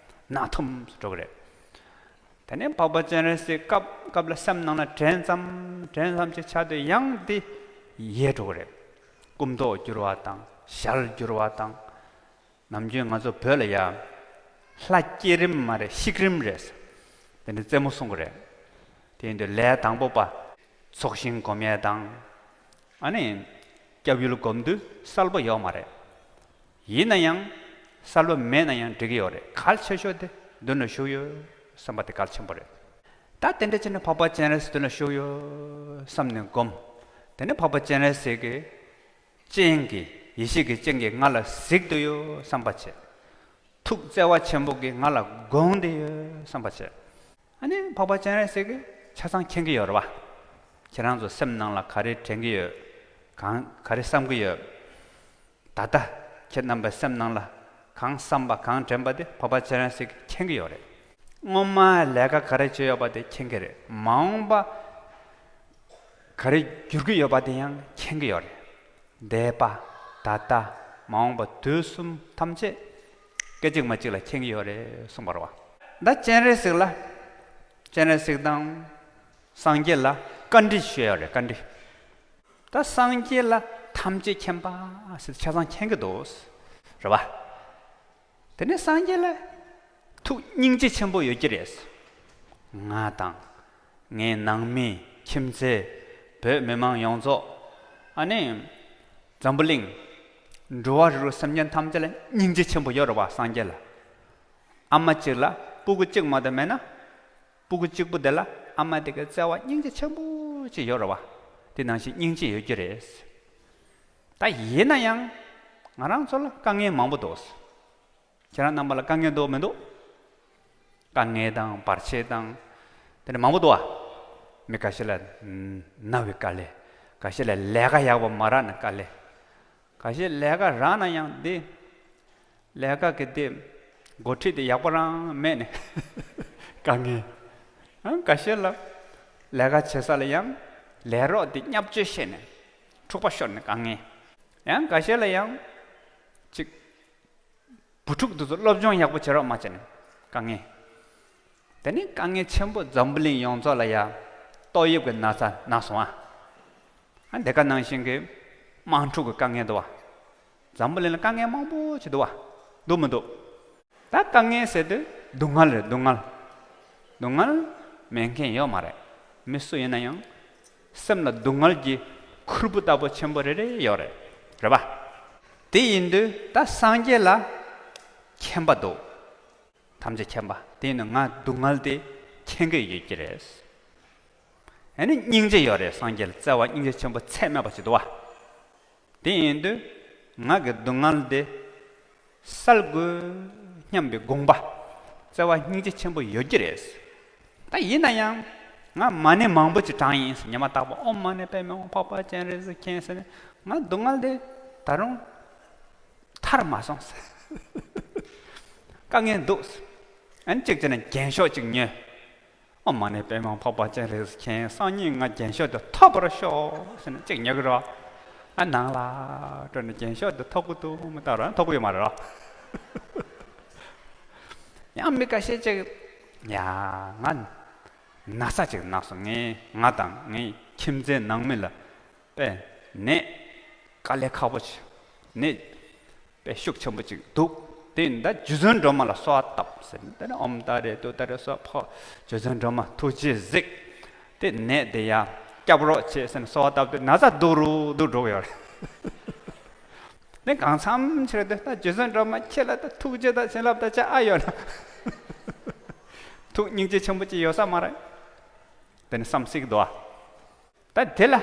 ནག་ཐུམ་སུ་འགྲོ་གི་རེད། དེ་ནས་འཕགས་པ་སྤྱན་རས་གཟིགས་སྐབས་སྐབས་ལ་སེམས་ནང་ལ་དྲན་ཙམ་དྲན་ཙམ་ཅིག་ཆགས་དུས་ཡང་དེ་ཡལ་འགྲོ་གི་རེད། སྐུ་མདོག་འགྱུར་བ་དང་ཞལ་འགྱུར་བ་དང་། ནམ་རྒྱུན་ང་ཚོ་བོད་ལ་ཡ། ལྷ་བསྐྱེད་རིམ་མ་རེད། བཤིག་རིམ་རེད། དེ་འདྲ་རྩེད་མོ་གསུང་གི་རེད། དེ་ཡིན་དུས་ལས་དང་པོ་པ། ཚོགས་ཞིང་སྒོམ་ཡས་དང་། ཨ་ནི། སྐྱབས་ཡུལ་སྒོམ་དུས་གསལ་པོ་ཡོད་མ་རེད། ཡིན་ན་ཡང་། གསལ་པོ་མེད་ན་ཡང་འགྲིག་གི་ཡོད་རེད། གལ་ཆེ་ཤོས་དེ་མདུན་ལ་བཞུགས་ཡོད་བསམ་པ་དེ་གལ་ཆེན་པོ་རེད། ད་དེ་འདྲ་བྱས་ནས་འཕགས་པ་སྤྱན་རས་གཟིགས་མདུན་ལ་བཞུགས་ཡོད་བསམ་ནས་སྒོམ། དེ་ནས་འཕགས་པ་སྤྱན་རས་གཟིགས་ཀྱི། སྤྱན་གྱིས། ཡེ་ཤེས་ཀྱི་སྤྱན་གྱིས་ང་ལ་གཟིགས་བསྡད་ཡོད་བསམ་པ་བྱས། ཐུགས་བརྩེ་བ་ཆེན་པོ་གིས་ང་ལ་དགོངས་བསྡད་ཡོད་བསམ་པ་བྱས། ཨ་ནི་འཕགས་པ་སྤྱན་རས་གཟིགས་ཀྱིས་ཆ་ཚང་མཁྱེན་གྱི་ཡོད་རེད་བ། ཁྱེད་རང་ཚོ་སེམས་ནང་ལ་ག་རེ་དྲན་གྱི་ཡོད། གང་ག་རེ་བསམ་གྱི་ཡོད། ད་ལྟ་ཁྱེད་རྣམ་པའི་སེམས་ནང་ལ་གང་བསམ་པ་གང་དྲན་པ་དེ་འཕགས་པ་སྤྱན་རས་གཟིགས་ཀྱིས་མཁྱེན་གྱི་ཡོད་རེད། སྔོན་མ་ལས་ཀ་ག་རེ་བྱས་ཡོད་པ་དེ་མཁྱེན་གྱི་རེད། མ་འོངས་པ་ག་རེ་འགྱུར་གྱི་ཡོད་པ་དེ་ཡང་མཁྱེན་གྱི་ཡོད་རེད། འདས་པ། ད་ལྟ། མ་འོངས་པ། དུས་གསུམ་ཐམས་ཅད་སྐད་ཅིག་མ་གཅིག་ལ་མཁྱེན་གྱི་ཡོད་རེད་གསུངས་པ་རེད་བ། ད་སྤྱན་རས་གཟིགས་ལ། སྤྱན་རས་གཟིགས་དང་། སངས་རྒྱས་ལ་བཀའ་འདྲི་ཞུས་ཡོད་རེད། བཀའ་འདྲི། ད་སངས་རྒྱས་ལ་ཐམས་ཅད་མཁྱེན་པ་ཟེར་ཆ་ཚང་མཁྱེན་གྱི་འདུག་རེད་བ། དེ་ནས་སངས་རྒྱས་ལ་ཐུགས་སྙིང་རྗེ་ཆེན་པོ་ཡོད་ཀྱི་རེད། ང་དང་། ངའི་ནང་མི། ཁྱིམ་མཚེས། བོད་མི་མང་ཡོངས་རྫོགས། ཨ་ནི། འཛམ་བུ་གླིང་། འགྲོ་བ་རིགས་དྲུག་སེམས་ཅན་ཐམས་ཅད་ལ་སྙིང་རྗེ་ཆེན་པོ་ཡོད་རེད་བ། སངས་རྒྱས་ལ། ཨ་མ་གཅིག་ལ་སྤུ་གུ་གཅིག་མ་གཏོགས་མེད་ན། སྤུ་གུ་གཅིག་པུ་དེ་ལ་ཨ་མ་དེ་གའི་བརྩེ་བ་སྙིང་རྗེ་ཆེན་པོ་ཅིག་ཡོད་རེད་བ། དེ་ནང་བཞིན་སྙིང་རྗེ་ཡོད་ཀྱི་རེད། ད་ཡིན་ན་ཡང་། ང་རང་ཚོ་ལ་དཀའ་ངལ་མང་པོ་འདུག་ཁྱེད་རང་རྣམ་པ་ལ་དཀའ་ངལ་འདུག་མི་འདུག་དཀའ་ངལ་དང་བར་ཆད་དང་། དེ་འདྲ་མང་པོ་འདུག་ཨ། མི་ཁ་ཤས་ལ་ན་བའི་དཀའ་ལས། ཁ་ཤས་ལ་ལས་ཀ་ཡག་པོ་མ་རག་ན་དཀའ་ལས། ཁ་ཤས་ལས་ཀ་རག་ན་ཡང་འདི། ལས་ཀ་གི་དེ། འགོ་ཁྲིད་དེ་ཡག་པོ་རང་མེད་ནས། དཀའ་ངལ། ཨང་། ཁ་ཤས་ལ། ལས་ཀ་བྱེད་ས་ལ་ཡང་། ལས་རོགས་དེ་བརྙས་བཅོས་བྱས་ནས། འཁྲུག་པ་ཤོར་ནས་དཀའ་ངལ། ཡང་ཁ་ཤས་ལ་ཡང་། ཅིག་བུ་ཕྲུག་དེ་ཚོ་སློབ་སྦྱོང་ཡག་པོ་བྱེད་རོགས་མ་བྱས་ནས་དཀའ་ངལ། དེ་ནི་དཀའ་ངལ་ཆེན་པོ་འཛམ་བུ་གླིང་ཡོངས་རྫོགས་ལ་ཡ། ཏོག་དབྱིབས་ཀྱི་ན་ཚ་ན་སོང་ཨ། ཨ་འདི་ག་ནང་བཞིན་གྱི་དམག་འཁྲུག་གི་དཀའ་ངལ་འདུག་བ། འཛམ་བུ་གླིང་ལ་དཀའ་ངལ་མང་པོ་ཅིག་འདུག་བ། འདུག་མི་འདུག་ད་དཀའ་ངལ་ཟེར་དུས་སྡུག་བསྔལ་རེད། སྡུག་བསྔལ། སྡུག་བསྔལ་མེད་མཁན་ཡོད་མ་རེད། མི་སུ་ཡིན་ན་ཡང་། སེམས་ལ་སྡུག་བསྔལ་གྱི་ཁུར་པོ་ལྟ་བུ་ཆེན་པོ་རེ་རེ་ཡོད་རེད། རེད་པ། དེ་ཡིན་དུས་ད་སངས་རྒྱས་ལ་མཁྱེན་པ་འདུག་ཐམས་ཅད་མཁྱེན་པ། དེ་ཡིན་དུས་ང་སྡུག་བསྔལ་དེ་མཁྱེན་གྱི་ཡོད་ཀྱི་རེད། ཨ་ནི་སྙིང་རྗེ་ཡོད་རེད། སངས་རྒྱས་ལ་བརྩེ་བ་སྙིང་རྗེ་ཆེན་པོ་ཚད་མེད་པ་ཞིག་འདུག་བ། དེ་ཡིན་དུས་ང་གི་སྡུག་བསྔལ་དེ་བསལ་དགོས་སྙམ་པའི་དགོངས་པ། བརྩེ་བ་སྙིང་རྗེ་ཆེན་པོ་ཡོད་ཀྱི་རེད། ད་ཡིན་ན་ཡང་ང་མ་ཎི་མང་པོ་ཅིག་བགྲངས་ཡིན་ཟེར། ཉི་མ་རྟག་པར་ཨོཾ་མ་ཎི་པདྨེ་ཧཱུྃ་འཕགས་པ་སྤྱན་རས་གཟིགས་མཁྱེན་ཟེར་ནས་ང་སྡུག་བསྔལ་དེ་ད་རུང་ཐར་མ་སོང་ཟེར། དཀའ་ངལ་འདུག་ཨ་ནི་གཅིག་བྱས་ན་རྒྱན་ཤོག་ཅིག་ཉོས། ཨོཾ་མ་ཎི་པདྨེ་ཧཱུྃ་འཕགས་པ་སྤྱན་རས་གཟིགས་མཁྱེན། སང་ཉིན་ང་རྒྱན་ཤོག་དེ་ཐོབ་པར་ཤོག་ཟེར་ནས་གཅིག་ཉོ་གི་རེད། ཨ་ནང་ལ་འགྲོ་ནས་རྒྱན་ཤོག་དེ་ཐོབ་ཀྱི་འདུག་མི་ལྟ་རོགས། ཐོབ་ཀྱི་ཡོད་མ་རེད་རོ། ཡང་མི་ཁ་ཤས་ཅིག་ཡ་ང་ན་ཚ་ཅིག་ན་སོང་། ངས་ང་དང་ངའི་ཁྱིམ་མཚེས་ནང་མི་ལ་དཔེ་ནད་དཀའ་ལས་ཁག་པོ་ཅིག་ནད་དཔེ་ཤུགས་ཆེན་པོ་ཅིག་འདུག་དེ་ཡིན་ད་རྗེ་བཙུན་སྒྲོལ་མ་ལ་གསོལ་བ་བཏབ་ཟེར་ནས། དེ་ནས་ཨོཾ་ཏཱ་རེ་ཏུཏྟཱ་རེ་སྭཱ་ཧཱ། རྗེ་བཙུན་སྒྲོལ་མ་ཐུགས་རྗེས་གཟིགས། དེ་ནད་དེ་ཡང་སྐྱོབ་རོགས་བྱེད་ཟེར་ནས་གསོལ་བ་བཏབ་དུས་ན་ཚ་སྡུག་རུ་སྡུག་འགྲོ་གི་ཡོད་རེད། དེ་གང་འཚམ་ཕྱིར་དེ་ད་རྗེ་བཙུན་སྒྲོལ་མ་ཁྱེད་ལ་ད་ཐུགས་རྗེ་དང་བྱིན་རླབས་དང་ཅི་ཨ་ཡོད་ན། ཐུགས་སྙིང་རྗེ་ཆེན་པོ་ཅིག་ཡོད་ས་མ་རེད། དེ་ནས་བསམ་སྲིད་འདུག་ཨ། ད་དེ་ལ་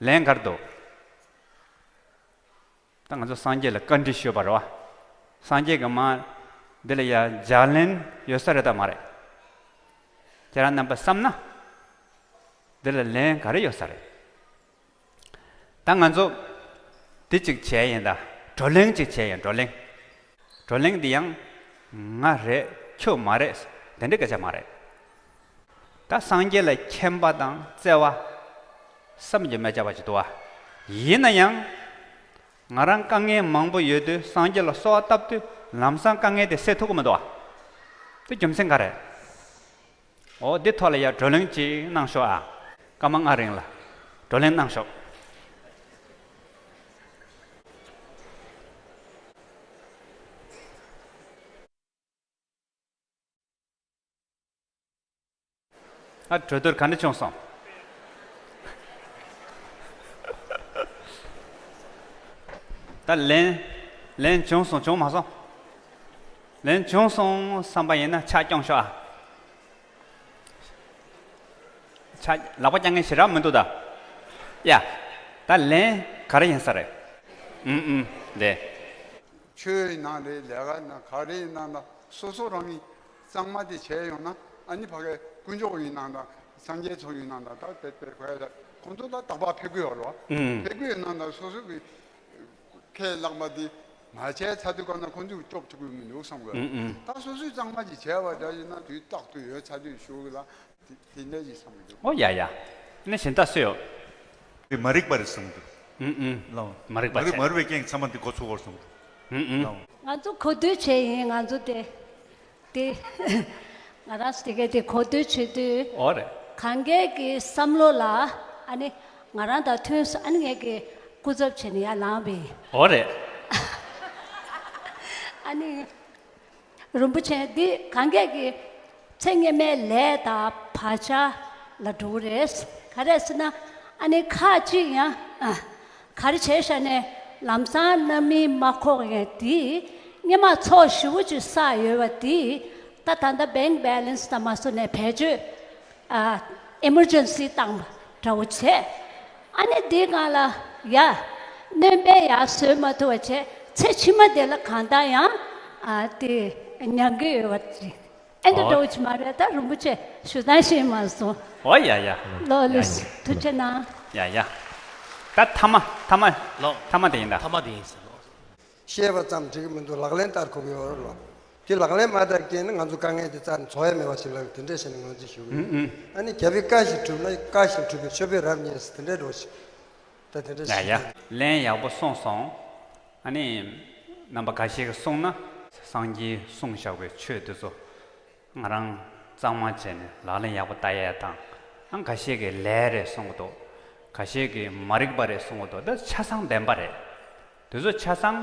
ལན་ག་རེ་འདུག་ད་ང་ཚོ་སངས་རྒྱས་ལ་བཀའ་འདྲི་ཞུས་པ་རེད་བ། སངས་རྒྱས་ཀྱིས་མར་འདི་ལ་ཡ་ལྗགས་ལན་ཡོད་ས་རེད་དམ་མ་རེད། ཁྱེད་རང་རྣམ་པས་བསམ་ན། འདི་ལ་ལན་ག་རེ་ཡོད་ས་རེད། ད་ང་ཚོ་འདི་གཅིག་བྱས་ཡིན་ད། བགྲོ་གླེང་གཅིག་བྱས་ཡིན། བགྲོ་གླེང་། བགྲོ་གླེང་འདི་ཡང་ང་རེད་ཁྱོད་མ་རེད་དེ་འདྲའི་སྐད་ཆ་མ་རེད། ད་སངས་རྒྱས་ལ་མཁྱེན་པ་དང་བརྩེ་བ་བསམ་གྱིས་མི་ཁྱབ་པ་ཞིག་འདུག་བ། ཡིན་ན་ཡང་། ང་རང་དཀའ་ངལ་མང་པོ་ཡོད་དུས་སངས་རྒྱས་ལ་གསོལ་བ་བཏབ་དུས་ལམ་སང་དཀའ་ངལ་དེ་སེལ་ཐུབ་ཀྱི་མི་འདུག་བ། དེ་རྒྱུ་མཚན་ག་རེ། འོ་འདི་ཐོག་ལ་ཡ་བགྲོ་གླེང་ཅིག་གནང་ཤོག་ཨ། སྐར་མ་ལྔ་རིང་ལ་བགྲོ་གླེང་གནང་ཤོག། ཨ་གྲོས་བསྡུར་ག་འདྲ་བྱུང་སོང་། ད་ལན་ལན་བྱུང་སོང་བྱུང་མ་སོང་། ལན་བྱུང་སོང་བསམ་པ་ཡིན་ན་ཕྱག་རྐྱོང་ཤོག་ཨ། ཆ་ལག་པ་རྐྱང་ངེས་ཞེ་དྲག་མི་འདུག་ད། ཡ། ད་ལན་ག་རེ་ཡིན་ས་རེད། ཨུམ་ཨུམ། ལེ། ཆོས་ཡིན་ནང་རེད། ལས་ཀ་ཡིན་ནང་ག་རེ་ཡིན་ནང་ད་སོ་སོ་རང་གིས་གཙང་མ་དེ་བྱས་ཡོང་ན། ཨ་ནི་ཕ་གའི་དཀོན་མཆོག་ཡིན་ནང་དང་སངས་རྒྱས་ཚོ་ཡིན་ནང་དང་ད་དེ་དེ་གོ་ཡ་ལ་ཁོང་ཚོ་ད་རྟག་པར་ཕེབས་ཀྱི་ཡོད་རེད་བ། ཨུམ། ཕེབས་ཀྱི་ཡོད་ནང་དང་སོ་སོ་གི་ཁས་བླངས་པ་དེ་མ་བྱས་ཚར་དུས་ག་ན་ཁོང་ཚོས་སྐྱོབ་ཐུབ་ཀྱི་མི་འདུག་བསམ་གི། ཨུམ་ཨུམ། ད་སོ་སོས་གཙང་མ་ཅིག་བྱས་པ་འདྲ་ཡིན་ན་དུས་རྟག་ཏུ་ཡོད་ཚར་དུས་ཞུ་གི་ལ་དེ་དེ་འདྲ་ཅིག་བསམ་གི་འདུག། ཨོ་ཡ་ཡ། ནི་གཞན་དག་སུ་ཡོད། དེ་མ་རིག་པ་རེད་བསམ་གི་འདུག། ཨུམ་ཨུམ། ལའོ། མ་རིག་པ་མ་རིག་བྱས། མ་རིག་པའི་རྐྱེན་ཚང་མ་འདི་འགོ་ཚུགས་པར་བསམ་གི་འདུག། ཨུམ་ཨུམ། ལའོ། ང་ཚོ་གོ་ཐོས་བྱས་ཡིན། ང་ཚོ་དེ། དེ། ང་རང་ཚོ་དེ་གའི་དེ་གོ་ཐོས་བྱེད་དུས། ཨོ་རེད། གང་གས་ཀྱི་བསམ་བློ་ལ། ཨ་ནི། ང་རང་དང་མཐུན་སོང་། ཨ་ནི་ངས་ཀྱི་སྐུ་ཚབ་བྱས་ནས་ཡར་ལངས་པས། ཨོ་རེད། ཨ་ནི། རིན་པོ་ཆེ་འདི་གང་གས་ཀྱི་ཚེ་སྔོན་མའི་ལས་དང་བག་ཆགས་ལ་འགྲོ་གི་རེད། ག་རེ་ཟེར་ན། ཨ་ནི་ཁག་ཅིག་ཡང་། ཨ། ག་རེ་བྱས་ཤག་ནས་ལམ་སང་རྣམ་སྨིན་མ་ཁོག་ཡས་དེ་སྔོན་མ་ཚོགས་ཞེ་པོ་ཅིག་བསགས་ཡོད་པ་དེ་ད་ད་ལྟ་bank balance་དང་མ་སོ་ནས་བེད་སྤྱོད། ཨ། emergency་བཏང་བ་འདྲ་བོ་བྱས། ཨ་ནི་དེའི་སྒང་ལ་ཡ། སྣོན་པ་ཡར་བཟོས་མ་ཐུབ་པ་བྱས། ཚེ་ཕྱི་མ་དེ་ལ་གང་ལྟར་ཡང་། ཨ། དེ་མྱང་གི་ཡོད་པ་རེད། ཨེ་འདྲ་འདྲ་བོ་ཅིག་མ་རེད། ད་རིན་པོ་ཆེ་ཞུ་སྟངས་ཤེས་མ་སོང་། ཨོ་ཡ་ཡ། ལོ་ལོ། ཡ་ཡ། ཐུགས་རྗེ་གནང་། ཡ་ཡ། ད་ཐ་མ་ཐ་མ། ལོ། ཐ་མ་དེ་ཡིན་ད། ཐ་མ་དེ་ཡིན་ཟེར་ལོ། བཤད་པ་ཙམ་འགྲིག་གི་མི་འདུག། ལག་ལེན་བསྟར་དགོས་ཀྱི་ཡོད་རེད་ལོ། དེ་ལག་ལེན་མ་བསྟར་རྐྱེན་ནི་ང་ཚོ་དཀའ་ངལ་དེ་རྩ་ནས་ཚོར་ཡ་མེད་པ་ཞིག་ལ་དེ་འདྲས་བྱས་ནས་ང་ཚོས་ཞུ་གི་ཡོད། ཨུ་ཨུ། ཨ་ནི་རྒྱལ་པོའི་བཀའ་བཞིན་སྒྲུབ་ན་བཀའ་བཞིན་སྒྲུབ་པའི་མཆོད་པས་རབ་མཉེས་ཟེར་དེ་འདྲས་འགྲོ་ཞིག། ད་དེ་འདྲ་ཡ་ཞིག་ཡ། ལན་ཡག་པོ་གསུངས་སོང་། ཨ་ནི། རྣམ་པ་འགའ་ཤས་ཀྱིས་གསུངས་ན། སངས་རྒྱས་གསུངས་བཞག་པའི་ཆོས་དེ་ཚོ། ང་རང་གཙང་མ་བྱས་ནས་ལག་ལེན་ཡག་པོ་བསྟར་ཡས་དང་། ཨ། འགའ་ཤས་ཀྱིས་ལས་རེད་གསུང་གི་འདུག། འགའ་ཤས་ཀྱིས་མ་རིག་པ་རེད་གསུང་གི་འདུག། འདི་ཆ་ཚང་བདེན་པ་རེད། དེ་ཚོ་ཆ་ཚང་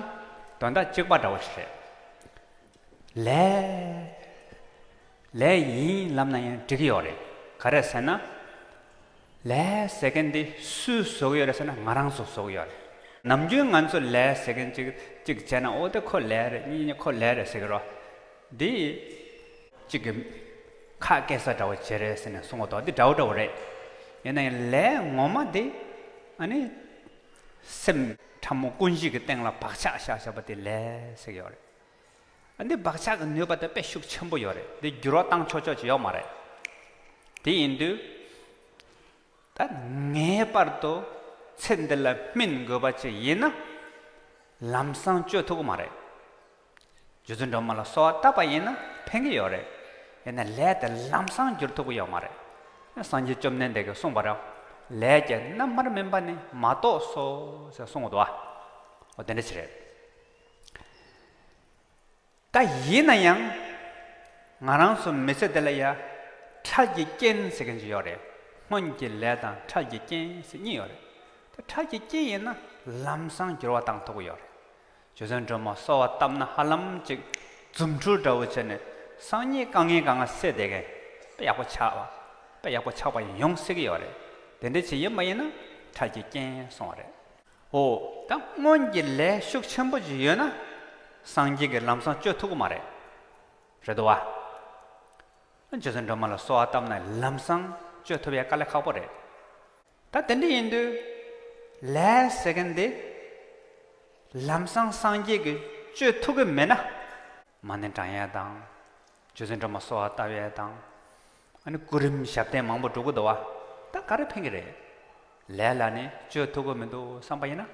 དོན་དག་གཅིག་པ་འདྲ་བོ་ཞིག་རེད། ལས། ལས་ཡིན་ལབ་ན་ཡང་འགྲིག་གི་ཡོད་རེད། ག་རེ་ཟེར་ན། ལས་ཟེར་མཁན་འདི་སུས་བཟོ་གི་ཡོད་རེད་ཟེར་ན་ང་རང་ཚོ་བཟོ་གི་ཡོད་རེད། ནམ་རྒྱུན་ང་ཚོ་ལས་ཟེར་མཁན་གཅིག་གཅིག་བྱས་ན། འོ་དེ་ཁོ་ལས་རེད། གཉིས་གཉིས་ཁོ་ལས་རེད་ཟེར་གི་རོ། འདི་གཅིག་གི་ཁ་སྐད་ས་འདྲ་བོ་བྱས་རེད་ཟེར་ནས་གསུང་གི་འདུག། འདི་འདྲ་བོ་འདྲ་བོ་རེད། ཡིན་ན་ཡང་ལས་ངོ་མ་འདི་ཨ་ནི་སེམས་ཕྲ་མོ་ཀུན་གཞི་གི་སྟེང་ལ་བག་ཆགས་བཞག་བཞག་པ་དེ་ལས་ཟེར་གི་ཡོད་རེད། འདི་བག་ཆགས་ཀྱི་ནུས་པ་དེ་དཔེ་ཤུགས་ཆེན་པོ་ཡོད་རེད། འདི་འགྱུར་བ་བཏང་ཆོག་ཆོག་ཅིག་ཡོད་མ་རེད། དེ་ཡིན་དུས། ད་ངེས་པར་དུ་ཚེ་འདི་ལ་སྨིན་དགོས་པ་ཅིག་ཡིན་ན། ལམ་སང་བཅོས་ཐུབ་ཀྱི་མ་རེད། རྗེ་བཙུན་སྒྲོལ་མ་ལ་གསོལ་བ་བཏབ་པ་ཡིན་ན་ཕན་གྱི་ཡོད་རེད། ཡིན་ན་ལས་དེ་ལམ་སང་འགྱུར་ཐུབ་ཀྱི་ཡོད་མ་རེད། སངས་རྒྱས་བཅོམ་ལྡན་འདས་ཀྱིས་གསུངས་པ་རེད། ལས་ཀྱི་རྣམ་པར་སྨིན་པ་ནི་མ་གཏོགས་སོ་ཞེས་གསུངས་འདུག་ཨ། འོ་དེ་འདྲ་ཅིག་རེད། ད་ཡིན་ན་ཡང་། ང་རང་ཚོ་མི་ཚེ་འདི་ལ་ཡ། འཕྲལ་གྱི་རྐྱེན་ཟེར་མཁན་ཅིག་ཡོད་རེད། སྔོན་གྱི་ལས་དང་འཕྲལ་གྱི་རྐྱེན་ཟེར་གཉིས་ཡོད་རེད། ད་འཕྲལ་གྱི་རྐྱེན་ཡིན་ན་ལམ་སང་འགྱུར་བ་བཏང་ཐུབ་ཀྱི་ཡོད་རེད། རྗེ་བཙུན་སྒྲོལ་མ་གསོལ་བ་བཏབ་ན་ཧ་ལམ་ཅིག་རྫུ་འཕྲུལ་འདྲ་བོ་བྱས་ནས་སང་ཉིན་དཀའ་ངལ་གང་ག་སེལ་བསྡད་མཁན་དཔེ་ཡག་པོ་ཆགས་པ། དཔེ་ཡག་པོ་ཆགས་པ་ཡོང་སྲིད་ཀྱི་ཡོད་རེད། དེ་འདྲ་ཅིག་ཡིན་པ་ཡིན་ན་འཕྲལ་གྱི་རྐྱེན་གསུངས་པ་རེད། འོ། ད་སྔོན་གྱི་ལས་ཤུགས་ཆེན་པོ་ཅིག་ཡོད་ན། སངས་རྒྱས་ཀྱིས་ལམ་སང་བཅོས་ཐུབ་ཀྱི་མ་རེད། རེད་དོ་བ། རྗེ་བཙུན་སྒྲོལ་མ་ལ་གསོལ་བ་བཏབ་ན་ལམ་སང་བཅོས་ཐུབ་ཡ་དཀའ་ལས་ཁག་པོ་རེད། ད་དེ་འདྲ་ཡིན་དུས། ལས་ཟེར་མཁན་འདི། ལམ་སང་སངས་རྒྱས་ཀྱིས་བཅོས་ཐུབ་ཀྱི་མེད་ན། མ་ཎི་བགྲང་ཡ་དང་། རྗེ་བཙུན་སྒྲོལ་མ་གསོལ་བ་བཏབ་ཡས་དང་། ཨ་ནི་སྐུ་རིམ་ཞབས་བརྟན་མང་པོ་འགྲོ་གི་འདུག་བ། ད་ག་རེ་ཕན་གི་རེད། ལས་ལ་ནི་བཅོས་ཐུབ་ཀྱི་མི་འདུག་བསམ་པ་ཡིན་ན།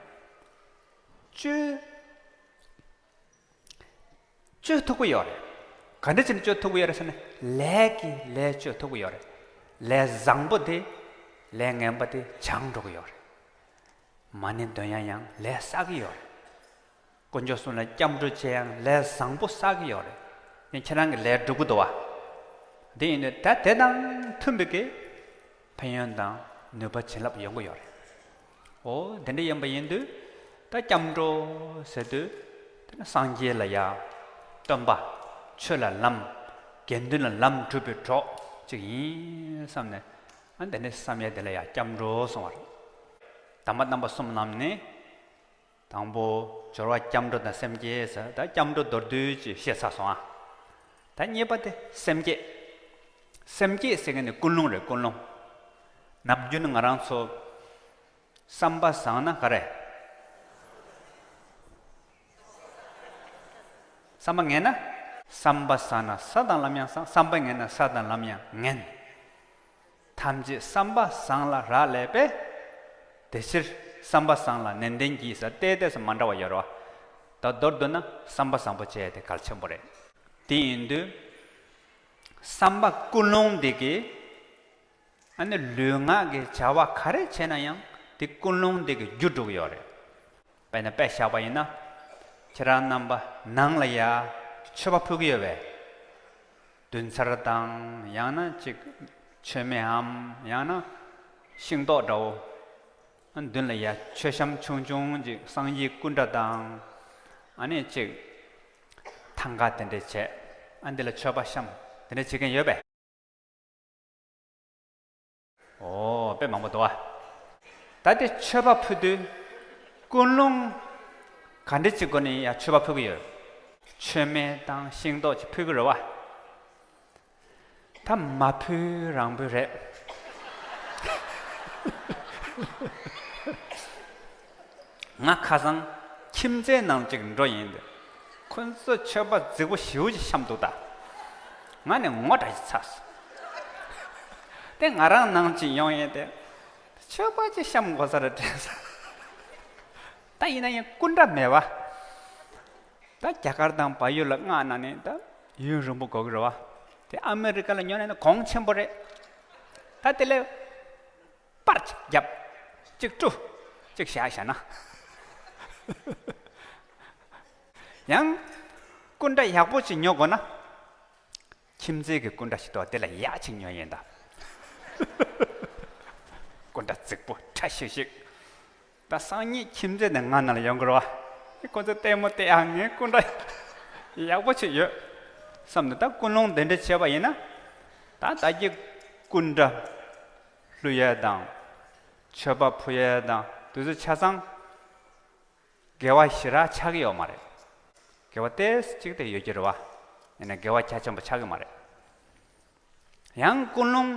བཅོས། བཅོས་ཐུབ་ཀྱི་ཡོད་རེད། ག་འདྲ་བྱས་ནས་བཅོས་ཐུབ་ཀྱི་ཡོད་རེད་ཟེར་ན། ལས་ཀྱིས་ལས་བཅོས་ཐུབ་ཀྱི་ཡོད་རེད། ལས་བཟང་པོ་དེ། ལས་ངན་པ་དེ་བྱང་འགྲོ་གི་ཡོད་རེད། མ་ཎི་འདོན་ཡ་ཡང་ལས་བསགས་ཀྱི་ཡོད་རེད། དཀོན་མཆོག་གསུམ་ལ་སྐྱབས་འགྲོ་བྱེད་ཡ་ཡང་ལས་བཟང་པོ་བསགས་ཀྱི་ཡོད་རེད། དེ་ཁྱེད་རང་གི་ལས་འགྲུབ་ཀྱི་འདུག་བ། དེ་ཡིན་དུས་ད་དེ་དང་མཐུན་པའི་གི་ཕན་ཡོན་དང་ནུས་པ་བྱིན་རླབས་ཡོང་གི་ཡོད་རེད། འོ་དེ་འདྲ་ཡིན་པ་ཡིན་དུས་ད་སྐྱབས་འགྲོ་ཟེར་དུས་དེ་ནི་སངས་རྒྱས་ལ་ཡ་སྟོན་པ། ཆོས་ལ་ལམ། དགེ་འདུན་ལ་ལམ་སྒྲུབ་པའི་གྲོགས་ཅིག་ཡིན་བསམ་ནས། ཨ་འདི་ནི་བསམ་ཡས་དེ་ལ་ཡང་སྐྱབས་འགྲོ་གསུང་བ་རེད། དམ་པ་རྣམ་པ་གསུམ་ལམ་ནི། དང་པོ་སྦྱོར་བ་སྐྱབས་འགྲོ་དང་སེམས་བསྐྱེད་ཟེར། ད་སྐྱབས་འགྲོ་མདོར་བསྡུས་ཅིག་བཤད་ཚར་སོང་ཨ། ད་གཉིས་པ་དེ་སེམས་བསྐྱེད། སེམས་བསྐྱེད་ཟེར་མཁན་ནི་ཀུན་སློང་རེད། ཀུན་སློང་། ནམ་རྒྱུན་ང་རང་ཚོ་བསམ་པ་བཟང་ན་ག་རེ། བསམ་པ་ངན་ན། བསམ་པ་བཟང་ན་ས་དང་ལམ་ཡང་བཟང་། བསམ་པ་ངན་ན་ས་དང་ལམ་ཡང་ངན། ཐམས་ཅད་བསམ་པ་བཟང་ལ་རག་ལས་པས། དེ་ཕྱིར་བསམ་པ་བཟང་ལ་ནན་ཏན་གྱིས་ཟེར། ཏོག་ཙམ་མ་འདྲ་བ་ཡོད་རེད་བ། ད་མདོར་བསྡུ་ན་བསམ་པ་བཟང་པོ་བྱས་ཏེ་གལ་ཆེན་པོ་རེད། དེ་ཡིན་དུས་བསམ་པ་ཀུན་སློང་འདི་གིས་ཨ་ནི་ལུས་ངག་གི་བྱ་བ་ག་རེ་བྱས་ན་ཡང་དེ་ཀུན་སློང་འདི་གིས་བསྒྱུར་འགྲོ་གི་ཡོད་རེད། དཔེར་ན་དཔེ་བཞག་པ་ཡིན་ན། ཁྱེད་རང་རྣམ་པ་ནང་ལ་ཡ་མཆོད་པ་ཕུལ་གྱི་ཡོད་པས། བདུན་ཚར་དང་ཡང་ན་ཅིག་མཆོད་མེའམ་ཡང་ན་ཤིང་ཏོག་འདྲ་བོ། མདུན་ལ་ཡ་མཆོད་བཤམས་ཆུང་ཆུང་ཅིག་སངས་རྒྱས་སྐུ་འདྲ་དང་། ཨ་ནི་ཅིག་ཐང་ག་དེ་འདྲས་བྱས། ཨ་འདི་ལ་མཆོད་པ་བཤམས་དེ་འདྲས་བྱེད་མཁན་ཡོད་པས། ཨོ་དཔེ་མང་པོ་འདུག་ཨ། ད་དེ་མཆོད་པ་ཕུལ་དུས་ཀུན་སློང་ག་འདྲ་ཅིག་སྒོ་ནས་ཡང་མཆོད་པ་ཕུལ་གྱི་ཡོད། མཆོད་མེ་དང་ཤིང་ཏོག་ཅིག་ཕུལ་གྱི་རེད་བ། ད་མ་ཕུལ་རང་ཕུལ་རེད། ང་ཁ་སང་ཁྱིམ་མཚེས་ནང་ཅིག་འགྲོ་ཡིན་ཏེ། ཁོ་ཚོས་མཆོད་པ་རྫིག་པོ་ཞེ་པོ་ཅིག་བཤམས་འདུག་ད། ང་ནི་ངོ་འདྲ་ཞིག་ཚ་སོང་། དེ་ང་རང་ནང་ཅིག་ཡོང་ཡིན་ཏེ། མཆོད་པ་ཅིག་བཤམས་དགོས་ས་རེད་དྲན་སོང་། ད་ཡིན་ན་ཡང་སྐུ་འདྲ་མེད་པ། ད་རྒྱ་གར་དང་བལ་ཡུལ་ལ་མངགས་ན་ནི་ད་ཡུན་རིང་པོ་འགོར་གི་རེད་བ། དེ་ཨ་མེ་རི་ཀ་ལ་ཉོ་ན་ནི་གོང་ཆེན་པོ་རེད། ད་དེ་ལས་པར་ཅིག་བརྒྱབ། ཅིག་བཀྲུ། ཅིག་བཞག་བཞག་ན། ཡང་སྐུ་འདྲ་ཡག་པོ་ཅིག་ཉོ་དགོས་ན། ཁྱིམ་མཚེས་ཀྱི་སྐུ་འདྲ་ཞིག་འདུག་དེ་ལ་ཡག་ཅིག་ཉོ་ཡིན་ད། སྐུ་འདྲ་རྫིག་པོ་ཁྲ་ཤིག་ཤིག་ད་སང་ཉིན་ཁྱིམ་མཚེས་དེ་ང་ནང་ལ་ཡོང་གི་རེད་བ། ཁོ་ཚོ་ལྟད་མོ་བལྟས་ཨ། ངའི་སྐུ་འདྲ་ཡག་པོ་ཅིག་ཡོད་བསམ་ནས། ད་ཀུན་སློང་དེ་འདྲ་བྱས་པ་ཡིན་ན། ད་ད་གི་སྐུ་འདྲ་ཕུལ་ཡས་དང་། མཆོད་པ་ཕུལ་ཡས་དང་དེ་ཚོ་ཆ་ཚང་དགེ་བ་ཞེ་དྲག་ཆགས་ཀྱི་ཡོད་མ་རེད། དགེ་བ་ཏོག་ཙམ་ཅིག་དེ་ཡོད་ཀྱི་རེད་བ། ཡིན་ན་དགེ་བ་རྒྱ་ཆེན་པོ་ཆགས་ཀྱི་མ་རེད། ཡང་ཀུན་སློང་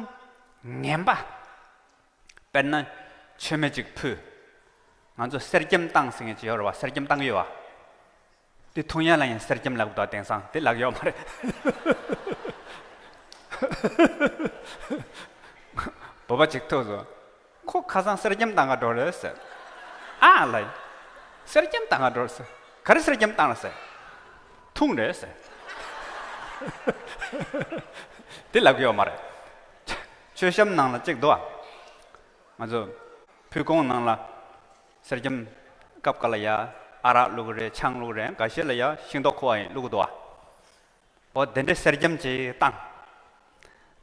ངན་པ། དཔེར་ན་མཆོད་མེ་ཅིག་ཕུལ། ང་ཚོ་གསེར་སྐྱེམས་བཏང་ཟེར་མཁན་ཅིག་ཡོད་རེད་བ། གསེར་སྐྱེམས་བཏང་གི་ཡོད་བ། དེ་འཐུང་ཡ་ལ་ཡང་གསེར་སྐྱེམས་ལབ་འདུག་དེང་སང་དེ་ལབ་ཡོད་མ་རེད། བོད་པ་ཅིག་ཐུག་སོང་། ཁོ་ཁ་སང་གསེར་སྐྱེམས་བཏང་ག་འགྲོ་རེད་ཟེར། ཨ་ལ། གསེར་སྐྱེམས་བཏང་ག་འགྲོ་རེད་ཟེར། ག་རེ་གསེར་སྐྱེམས་བཏང་རེད་ཟེར། འཐུང་རེད་ཟེར། དེ་ལབ་ཀྱི་ཡོད་མ་རེད། མཆོད་བཤམས་ནང་ལ་གཅིག་འདུག་ཨ། ང་ཚོ་ཕུལ་ཁུང་ནང་ལ་གསེར་སྐྱེམས་སྐབས་འགའ་ལ་ཡ་ཨ་རག་བླུགས་རེད། ཆང་བླུགས་རེད། འགའ་ཤས་ལ་ཡ་ཤིང་ཏོག་ཁུ་བ་ཡིན་བླུགས་འདུག་ཨ། འོ་དེ་འདྲའི་གསེར་སྐྱེམས་ཅིག་བཏང་།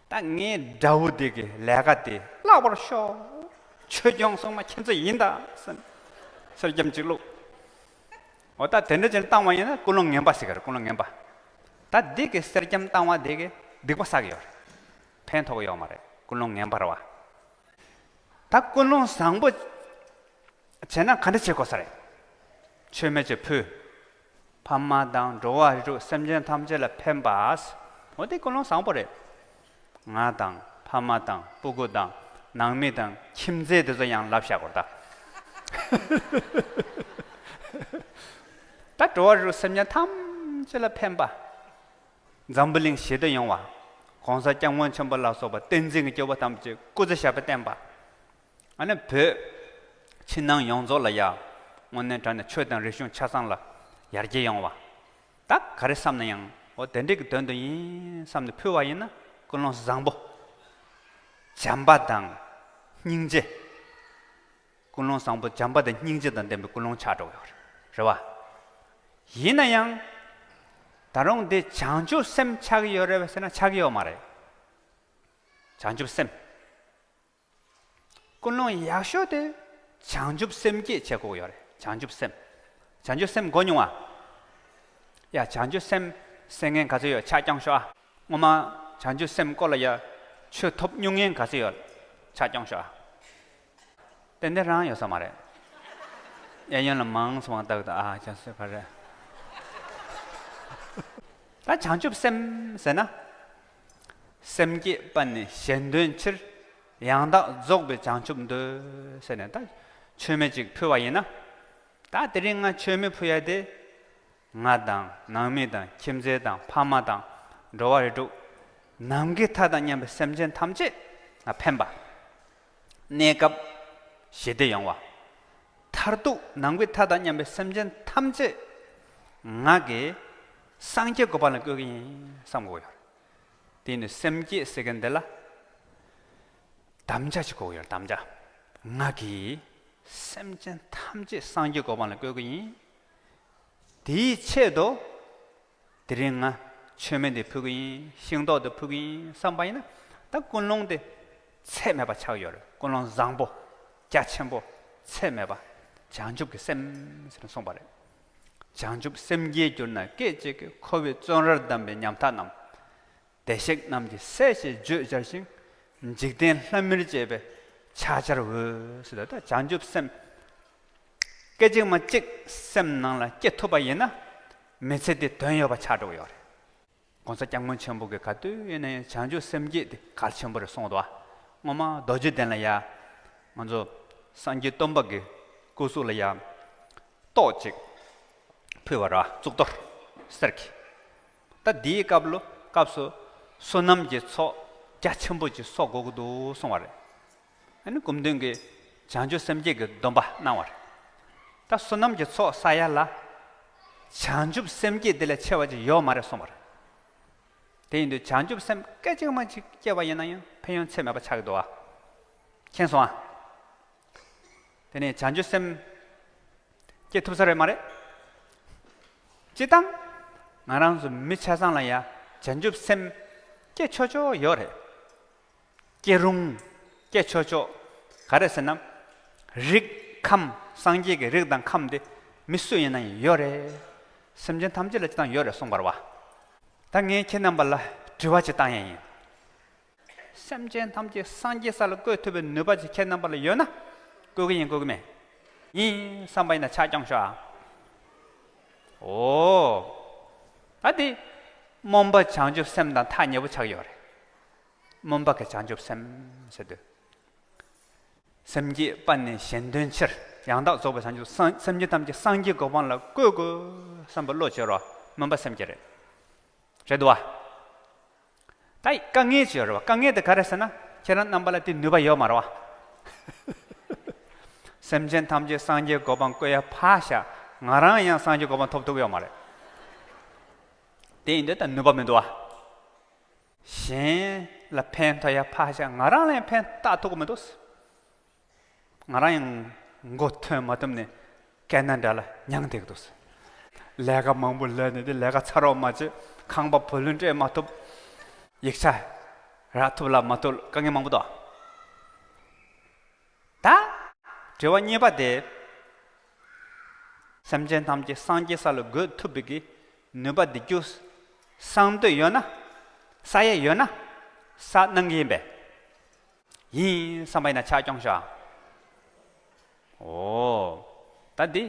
ད་ངའི་དགྲ་བོ་དེ་གི་ལས་ཀ་དེ་བརླག་པར་ཤོག་ཆོས་སྐྱོང་སྲུང་མ་ཁྱེད་ཚོ་ཡིན་ད་ཟེར། གསེར་སྐྱེམས་ཅིག་བླུགས། འོ་ད་དེ་འདྲ་ཅིག་བཏང་བ་ཡིན་ན་ཀུན་སློང་ངན་པ་ཟེར་གི་རེད། ཀུན་སློང་ངན་པ། ད་འདི་གི་གསེར་སྐྱེམས་བཏང་བ་དེ་གི་སྡིག་པ་བསགས་ཀྱི་ཡོད་རེད། ཕན་ཐོགས་ཡོད་མ་རེད། ཀུན་སློང་ངན་པ་རེད་བ། ད་ཀུན་སློང་བཟང་པོ་བྱས་ན་ག་འདྲ་བྱེད་དགོས་ས་རེད། མཆོད་མེ་ཅིག་ཕུལ། ཕ་མ་དང་འགྲོ་བ་རིགས་དྲུག་སེམས་ཅན་ཐམས་ཅད་ལ་ཕན་པ། འོ་དེ་ཀུན་སློང་བཟང་པོ་རེད། ང་དང་ཕ་མ་དང་སྤུ་གུ་དང་ནང་མི་དང་ཁྱིམ་མཚེས་དེ་ཚོ་ཡང་ལབ་བཞག་དགོས་ད། ད་འགྲོ་བ་རིགས་དྲུག་སེམས་ཅན་ཐམས་ཅད་ལ་ཕན་པ། འཛམ་བུ་གླིང་ཞི་བདེ་ཡོང་བ། ༸གོང་ས་༸སྐྱབས་མགོན་ཆེན་པོ་ལ་སོགས་པ་བསྟན་འཛིན་གྱི་སྐྱེས་བུ་ཐམས་ཅད་སྐུ་ཚེ་ཞབས་པད་བརྟན་པ། ཨ་ནི་བོད་ཕྱི་ནང་ཡོངས་རྫོགས་ལ་ཡ་དངོས་གནས་དྲང་གནས་ཆོས་དང་རིག་གཞུང་ཆ་ཚང་ལ་ཡར་རྒྱས་ཡོང་བ། ད་ག་རེ་བསམ་ན་ཡང་འོ་དེ་འདྲའི་གི་དོན་དུ་ཡིན་བསམ་ནས་ཕུལ་བ་ཡིན་ན་ཀུན་སློང་བཟང་པོ། བྱམས་པ་དང་སྙིང་རྗེ། ཀུན་སློང་བཟང་པོ་བྱམས་པ་དང་སྙིང་རྗེ་དང་ལྡན་པའི་ཀུན་སློང་ཆགས་འགྲོ་གི་ཡོད་རེད། རེད་བ། ཡིན་ན་ཡང་། ད་རུང་འདི་བྱང་ཆུབ་སེམས་ཆགས་ཀྱི་ཡོད་རེད་པས་ཟེར་ན་ཆགས་ཀྱི་ཡོད་མ་རེད། བྱང་ཆུབ་སེམས། ཀུན་སློང་ཡག་ཤོས་དེ་བྱང་ཆུབ་སེམས་བསྐྱེད་བྱེད་དགོས་ཀྱི་ཡོད་རེད། བྱང་ཆུབ་སེམས། བྱང་ཆུབ་སེམས་གོ་མྱོང་བ། ཡ། བྱང་ཆུབ་སེམས་ཟེར་མཁན་ག་ཚོད་ཡོད། ཕྱག་བརྐྱངས་ཤོག་ཨ། སྔོན་མ་བྱང་ཆུབ་སེམས་སྐོར་ལ་ཡ་ཆོས་ཐོབ་མྱོང་མཁན་ག་ཚོད་ཡོད། ཕྱག་བརྐྱངས་ཤོག་ཨ། ཏན་ཏན་རང་ཡོད་ས་མ་རེད། གཡས་གཡོན་ལ་མང་ཙམ་བཏགས་ཏེ། ཨ། ཅག་སེ་ཕ་རེད། ད་བྱང་ཆུབ་སེམས་ཟེར་ན། སེམས་བསྐྱེད་པ་ནི་གཞན་དོན་ཕྱིར། ཡང་དག་རྫོགས་པའི་བྱང་ཆུབ་འདོད། ཟེར་ནས་ད་མཆོད་མེ་ཅིག་ཕུལ་བ་ཡིན་ན། ད་དེ་རིང་ང་མཆོད་མེ་ཕུལ་ཡ་དེ། ང་དང་ནང་མི་དང་ཁྱིམ་མཚེས་དང་ཕ་མ་དང་འགྲོ་བ་རིགས་དྲུག། ནམ་མཁའི་མཐའ་དང་མཉམ་པའི་སེམས་ཅན་ཐམས་ཅད་ལ་ཕན་པ། གནས་སྐབས་ཞི་བདེ་ཡོང་བ། མཐར་ཐུག་ནམ་མཁའི་མཐའ་དང་མཉམ་པའི་སེམས་ཅན་ཐམས་ཅད་ང་གིས་སངས་རྒྱས་གོ་འཕང་ལ་བཀོད་ཀྱི་ཡིན་བསམ་དགོས་ཡོད་རེད། དེ་ནི་སེམས་བསྐྱེད་ཟེར་མཁན་འདི་ལ་དམ་བཅའ་ཞིག་དགོས་ཡོད་རེད། དམ་བཅའ། ང་གིས་སེམས་ཅན་ཐམས་ཅད་སངས་རྒྱས་གོ་འཕང་ལ་བཀོད་ཀྱི་ཡིན། དེའི་ཆེད་དུ། དེ་རིང་ང་མཆོད་མེ་འདི་ཕུལ་གྱི་ཡིན། ཤིང་ཏོག་འདི་ཕུལ་གྱི་ཡིན་བསམ་པ་ཡིན་ན། ད་ཀུན་སློང་དེ་ཚད་མེད་པ་ཆགས་ཡོད་རེད། ཀུན་སློང་བཟང་པོ། རྒྱ་ཆེན་པོ། ཚད་མེད་པ། བྱང་ཆུབ་ཀྱི་སེམས་ཟེར་ནས་གསུངས་པ་རེད། བྱང་ཆུབ་སེམས་བསྐྱེད་གྱུར་ན། སྐད་ཅིག་གིས་འཁོར་བའི་བཙོན་རར་བསྡམས་པའི་ཉམ་ཐག་རྣམས། བདེ་གཤེགས་རྣམས་ཀྱི་སྲས་ཞེས་བརྗོད་བྱར་ཞིང་། འཇིག་རྟེན་ལྷ་མིར་བཅས་པས་ཕྱག་བྱར་འོས། ཟེར་ད་བྱང་ཆུབ་སེམས། སྐད་ཅིག་མ་གཅིག་སེམས་ནང་ལ་སྐྱེ་ཐུབ་པ་ཡིན་ན། མི་ཚེ་འདི་དོན་ཡོད་པ་ཆགས་འགྲོ་གི་ཡོད་རེད། ༸གོང་ས་༸སྐྱབས་མགོན་ཆེན་པོ་གིས་ག་དུས་ཡིན་ན་ཡང་བྱང་ཆུབ་སེམས་བསྐྱེད་དེ་གལ་ཆེན་པོ་རེད་གསུངས་འདུག་བ། སྔོན་མ་རྡོ་རྗེ་གདན་ལ་ཡ། ང་ཚོ་སངས་རྒྱས་སྟོན་པ་གི་སྐུ་གཟུགས་ལ་ཡ། ཏོག་ཅིག་ཕུལ་བ་ར། གཙུག་ཏོར་གསེར་གྱི། ད་འདིའི་སྐབས་ལོ། སྐབས་སུ་བསོད་ནམས་ཀྱི་ཚོགས་རྒྱ་ཆེན་པོ་ཅིག་གསོག་དགོས་ཀྱི་འདུག་གསུངས་པ་རེད། ཨ་ནི་སྐུ་མདུན་གྱིས་བྱང་ཆུབ་སེམས་བསྐྱེད་ཀྱི་སྡོམ་པ་གནང་བ་རེད། ད་བསོད་ནམས་ཀྱི་ཚོགས་བསགས་ཡ་ལ། བྱང་ཆུབ་སེམས་བསྐྱེད་དེ་ལས་ཆེ་བ་ཅིག་ཡོད་མ་རེད་གསུངས་པ་རེད། དེ་ཡིན་དུས་བྱང་ཆུབ་སེམས་སྐད་ཅིག་མ་ཅིག་སྐྱེ་བ་ཡིན་ན་ཡང་ཕན་ཡོན་ཚད་མེད་པ་ཆགས་ཀྱི་འདུག་བ། མཁྱེན་སོང་ཨ། དེ་ནས་བྱང་ཆུབ་སེམས་སྐྱེ་ཐུབ་ས་རེད་མ་རེད། སྤྱིར་བཏང་། ང་རང་ཚོ་མི་ཆ་ཚང་ལ་ཡ་བྱང་ཆུབ་སེམས་སྐྱེ་ཆོག་ཆོག་ཡོད་རེད། སྐྱེ་རུང་། སྐྱེ་ཆོག་ཆོག་ག་རེ་ཟེར་ན། རིགས་ཁམས་སངས་རྒྱས་ཀྱི་རིགས་དང་ཁམས་དེ་མི་སུ་ཡིན་ན་ཡང་ཡོད་རེད། སེམས་ཅན་ཐམས་ཅད་ལ་སྤྱིར་བཏང་ཡོད་རེད་གསུངས་པ་རེད་བ། ད་ངས་ཁྱེད་རྣམ་པ་ལ་དྲི་བ་ཅིག་བཏང་ཡ་ཡིན། སེམས་ཅན་ཐམས་ཅད་སངས་རྒྱས་ས་ལ་བཀོད་ཐུབ་པའི་ནུས་པ་ཅིག་ཁྱེད་རྣམ་པ་ལ་ཡོད་ན། བཀོད་ཀྱི་ཡིན་བཀོད་ཀྱི་མེད། ཡིན་བསམ་པ་ཡིན་ན་ཕྱག་རྐྱོང་ཤོག་ཨ། འོ། ད་དེ། སྨོན་པ་བྱང་ཆུབ་སེམས་དང་ཐག་ཉེ་པོ་ཆགས་ཡོད་རེད། སྨོན་པ་གི་བྱང་ཆུབ་སེམས་ཟེར་དུས། སེམས་བསྐྱེད་པ་ནི་གཞན་དོན་ཕྱིར། ཡང་དག་རྫོགས་པའི་བྱང་ཆུབ་སེམས། སེམས་ཅན་ཐམས་ཅད་སངས་རྒྱས་གོ་འཕང་ལ་བཀོད་དགོས་བསམ་པའི་བློ་བྱེད་རོགས། སྨོན་པ་སེམས་བསྐྱེད་རེད། རེད་འདུག་བ། ད་དཀའ་ངལ་ཅིག་ཡོད་རེད་བ། དཀའ་ངལ་དེ་ག་རེ་ཟེར་ན། ཁྱེད་རང་རྣམ་པ་ལ་དེ་ནུས་པ་ཡོད་མ་རེད་བ། སེམས་ཅན་ཐམས་ཅད་སངས་རྒྱས་གོ་འཕང་བཀོད་ཡ་ཕར་བཞག་ང་རང་ཡང་སངས་རྒྱས་གོ་འཕང་ཐོབ་ཐུབ་ཡོད་མ་རེད། དེ་ཡིན་དུས་ད་ནུས་པ་མི་འདུག་བ། གཞན་ལ་ཕན་ཐོགས་ཡ་ཕར་བཞག་ང་རང་ལ་ཡང་ཕན་བཏགས་ཐུབ་ཀྱི་མི་འདུག་ང་རང་ཡང་མགོ་ཐོན་མ་ཐུབ་ནས་སྐད་ན་འདྲ་ལ་མྱངས་བསྡད་ཀྱི་འདུག་ལས་ཀ་མང་པོ་ལས་ནས་དེ་ལས་ཀ་ཚར་བ་མ་བྱེད། ཁང་པ་བུ་ལོན་སྤྲད་མ་ཐུབ། ཡིག་ཆ་རག་ཐུབ་ལ་མ་ཐུབ། དཀའ་ངལ་མང་པོ་འདུག་ད། དྲི་བ་གཉིས་པ་དེ། སེམས་ཅན་ཐམས་ཅད་སངས་རྒྱས་ས་ལ་འགོད་ཐུབ་པའི་གི་ནུས་པ་འདི་རྒྱུ་བསགས་འདོད་ཡོད་ན། བསགས་ཡས་ཡོད་ན། བསགས་གནང་གི་ཡིན་པས། ཡིན་བསམ་པ་ཡིན་ན་ཕྱག་རྐྱོང་ཤོག་འོ། ད་འདི་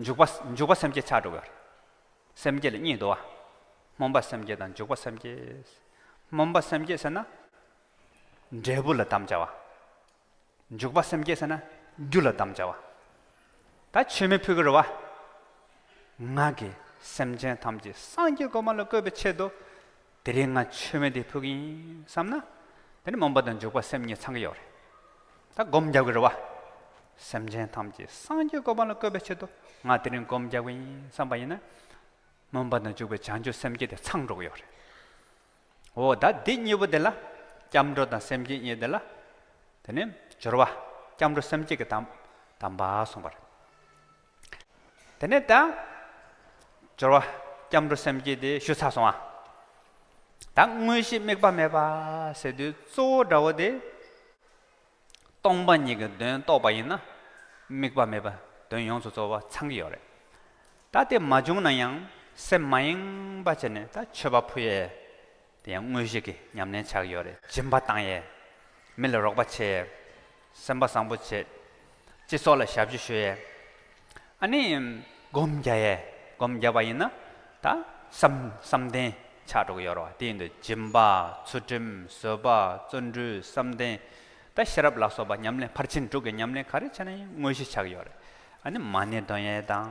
འཇུག་པ་འཇུག་པ་སེམས་བསྐྱེད་ཆགས་འགྲོ་གི་ཡོད་རེད། སེམས་བསྐྱེད་ལ་གཉིས་འདུག་བ། སྨོན་པ་སེམས་བསྐྱེད་དང་འཇུག་པ་སེམས་བསྐྱེད། སྨོན་པ་སེམས་བསྐྱེད་ཟེར་ན། འབྲས་བུ་ལ་དམ་བཅའ་བ། འཇུག་པ་སེམས་བསྐྱེད་ཟེར་ན་རྒྱུ་ལ་དམ་བཅའ་བ། ད་མཆོད་མེ་ཕུལ་གི་རེད་བ། ང་གིས་སེམས་ཅན་ཐམས་ཅད་སངས་རྒྱས་གོ་འཕང་ལ་བཀོད་པའི་ཆེད་དུ། དེ་རིང་ང་མཆོད་མེ་འདི་ཕུལ་གི་ཡིན་བསམ་ན། དེ་ནི་སྨོན་པ་དང་འཇུག་པ་སེམས་གཉིས་ཚང་གི་ཡོད་རེད། ད་སྒོམ་རྒྱག་གི་རེད་བ། སེམས་ཅན་ཐམས་ཅད་སངས་རྒྱས་གོ་འཕང་ལ་བཀོད་པའི་ཆེད་དུ་ང་དེ་རིང་སྒོམ་རྒྱག་གི་ཡིན་བསམ་པ་ཡིན་ན། སྨོན་པ་དང་འཇུག་པའི་བྱང་ཆུབ་སེམས་བསྐྱེད་དེ་ཚང་འགྲོ་གི་ཡོད་རེད། འོ་ད་འདི་གཉིས་པོ་དེ་ལ། སྐྱབས་འགྲོ་དང་སེམས་བསྐྱེད་གཉིས་དེ་ལ། དེ་ནས་སྦྱོར་བ། སྐྱབས་འགྲོ་སེམས་བསྐྱེད་ཀྱི་དམ། དམ་པ་གསུངས་པ་རེད། དེ་ནས་ད་སྦྱོར་བ་སྐྱབས་འགྲོ་སེམས་བསྐྱེད་དེ་ཞུ་ཚར་སོང་ཨ། ད་དངོས་གཞི་དམིགས་པ་མེད་པ་ཟེར་དུས་གཙོ་བོ་འདྲ་བོ་དེ། སྟོང་པ་ཉིད་ཀྱི་དོན་རྟོགས་པ་ཡིན་ན། དམིགས་པ་མེད་པ་དོན་ཡོངས་སུ་རྫོགས་པ་ཚང་གི་ཡོད་རེད། ད་དེ་མ་བྱུང་ན་ཡང་སེམས་མ་ཡེངས་པ་བྱས་ནས་ད་མཆོད་པ་ཕུལ་ཡས། དེ་ཡང་དངོས་གཞི་གི་ཉམས་ལེན་ཆགས་ཀྱི་ཡོད་རེད། སྦྱིན་པ་བཏང་ཡས། མི་ལ་རོགས་པ་བྱས། སེམས་པ་བཟང་པོ་བྱས། སྤྱི་ཚོགས་ལ་ཞབས་ཕྱི་ཞུ་ཡས། ཨ་ནི། སྒོམ་རྒྱག་ཡས། སྒོམ་རྒྱག་པ་ཡིན་ན། ད་བསམ་བསམ་གཏན་ཆགས་འགྲོ་གི་ཡོད་རེད་བ། དེ་ཡིན་དུས་སྦྱིན་པ། ཚུལ་ཁྲིམས། བཟོད་པ། བརྩོན་འགྲུས། བསམ་གཏན། ད་ཤེས་རབ་ལ་སོགས་པ་ཉམས་ལེན་ཕར་ཕྱིན་དྲུག་གི་ཉམས་ལེན་ག་རེ་བྱས་ན་ཡང་དངོས་གཞི་ཆགས་ཀྱི་ཡོད་རེད། ཨ་ནི་མ་ཎི་འདོན་ཡས་དང་།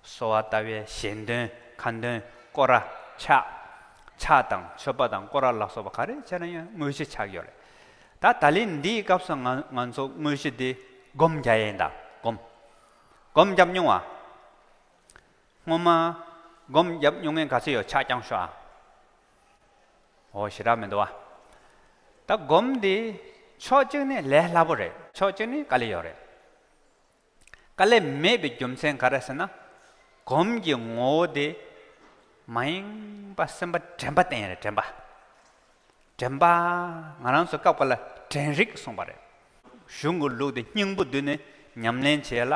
གསོལ་བ་བཏབ་ཡས། ཞལ་འདོན། ཁ་འདོན། སྐོར་ར། ཕྱག་ཕྱག་དང་མཆོད་པ་དང་སྐོར་ར་ལ་སོགས་པ་ག་རེ་བྱས་ན་ཡང་དངོས་གཞི་ཆགས་ཀྱི་ཡོད་རེད། ད་ད་ལན་འདིའི་སྐབས་སུ་ང་ང་ཚོ་དངོས་གཞི་འདི་སྒོམ་རྒྱག་ཡས་ཡིན་ད། སྒོམ། སྒོམ་རྒྱབ་མྱོང་བ། སྔོན་མ་སྒོམ་རྒྱབ་མྱོང་མཁན་ག་ཚོད་ཡོད། ཕྱག་བརྐྱངས་ཤོག་ཨ། འོ་ཞེ་དྲག་མི་འདུག་བ། ད་སྒོམ་འདི་ཕྱོགས་གཅིག་ནས་ལས་སླ་པོ་རེད། ཕྱོགས་གཅིག་ནས་དཀའ་ལས་ཡོད་རེད། དཀའ་ལས་མེད་པའི་རྒྱུ་མཚན་ག་རེ་ཟེར་ན། སྒོམ་གྱི་ངོ་བོ་དེ་མ་ཡེངས་པ་སེམས་པ་དྲན་པ་བསྟེན་ཡ་རེད། དྲན་པ། དྲན་པ། ང་རང་ཚོ་སྐབས་འགའ་ལ་དྲན་རིག་གསུངས་པ་རེད། གཞུང་གི་ལུགས་དེ་སྙིང་པོ་བསྡུས་ནས་ཉམས་ལེན་བྱེད་ཡ་ལ་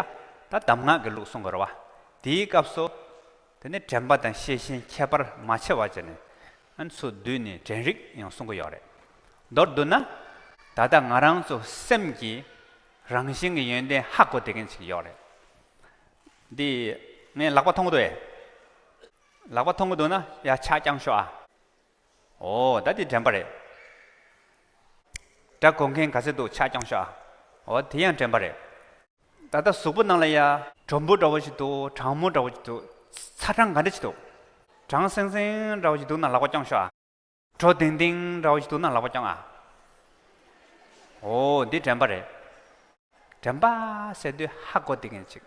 ད་གདམས་ངག་གི་ལུགས་གསུང་གི་རེད་བ། དེའི་སྐབས་སུ། དེ་ནི་དྲན་པ་དང་ཤེས་བཞིན་ཁྱད་པར་མ་ཕྱེ་བ་བྱས་ནས། ཨ་ནི་ཚུར་བསྡུས་ནས་དྲན་རིག་ཡང་གསུང་གི་ཡོད་རེད། མདོར་བསྡུ་ན། ད་ལྟ་ང་རང་ཚོ་སེམས་ཀྱི་རང་བཞིན་གྱི་ཡོན་ཏན་ཧ་གོ་བསྡད་མཁན་ཅིག་ཡོད་རེད། འདི། ངས་ལག་པ་མཐོང་གི་འདུག་ཨེ། ལག་པ་མཐོང་གི་འདུག་ན་ཡ་ཕྱག་བརྐྱངས་ཤོག་ཨ། འོ་ད་འདི་དྲན་པ་རེད། སྒྲ་གོ་མཁན་ག་ཚོད་འདུག་ཕྱག་བརྐྱངས་ཤོག་ཨ། འོ་དེ་ཡང་དྲན་པ་རེད། ད་ལྟ་གཟུགས་པོ་ནང་ལ་ཡ་དྲོན་པོ་འདྲ་བོ་ཞིག་འདུག་གྲང་མོ་འདྲ་བོ་ཞིག་འདུག་ཚ་གྲང་ག་འདྲ་ཞིག་འདུག་གྲང་སིང་སིང་འདྲ་བོ་ཞིག་འདུག་ན་ལག་པ་བརྐྱངས་ཤོག་ཨ། དྲོ་ལྡིང་ལྡིང་འདྲ་བོ་ཞིག་འདུག་ན་ལག་པ་བརྐྱངས་ཨ། འོ་འདི་དྲན་པ་རེད། དྲན་པ་ཟེར་དུས་ཧ་གོ་བསྡད་མཁན་ཅིག་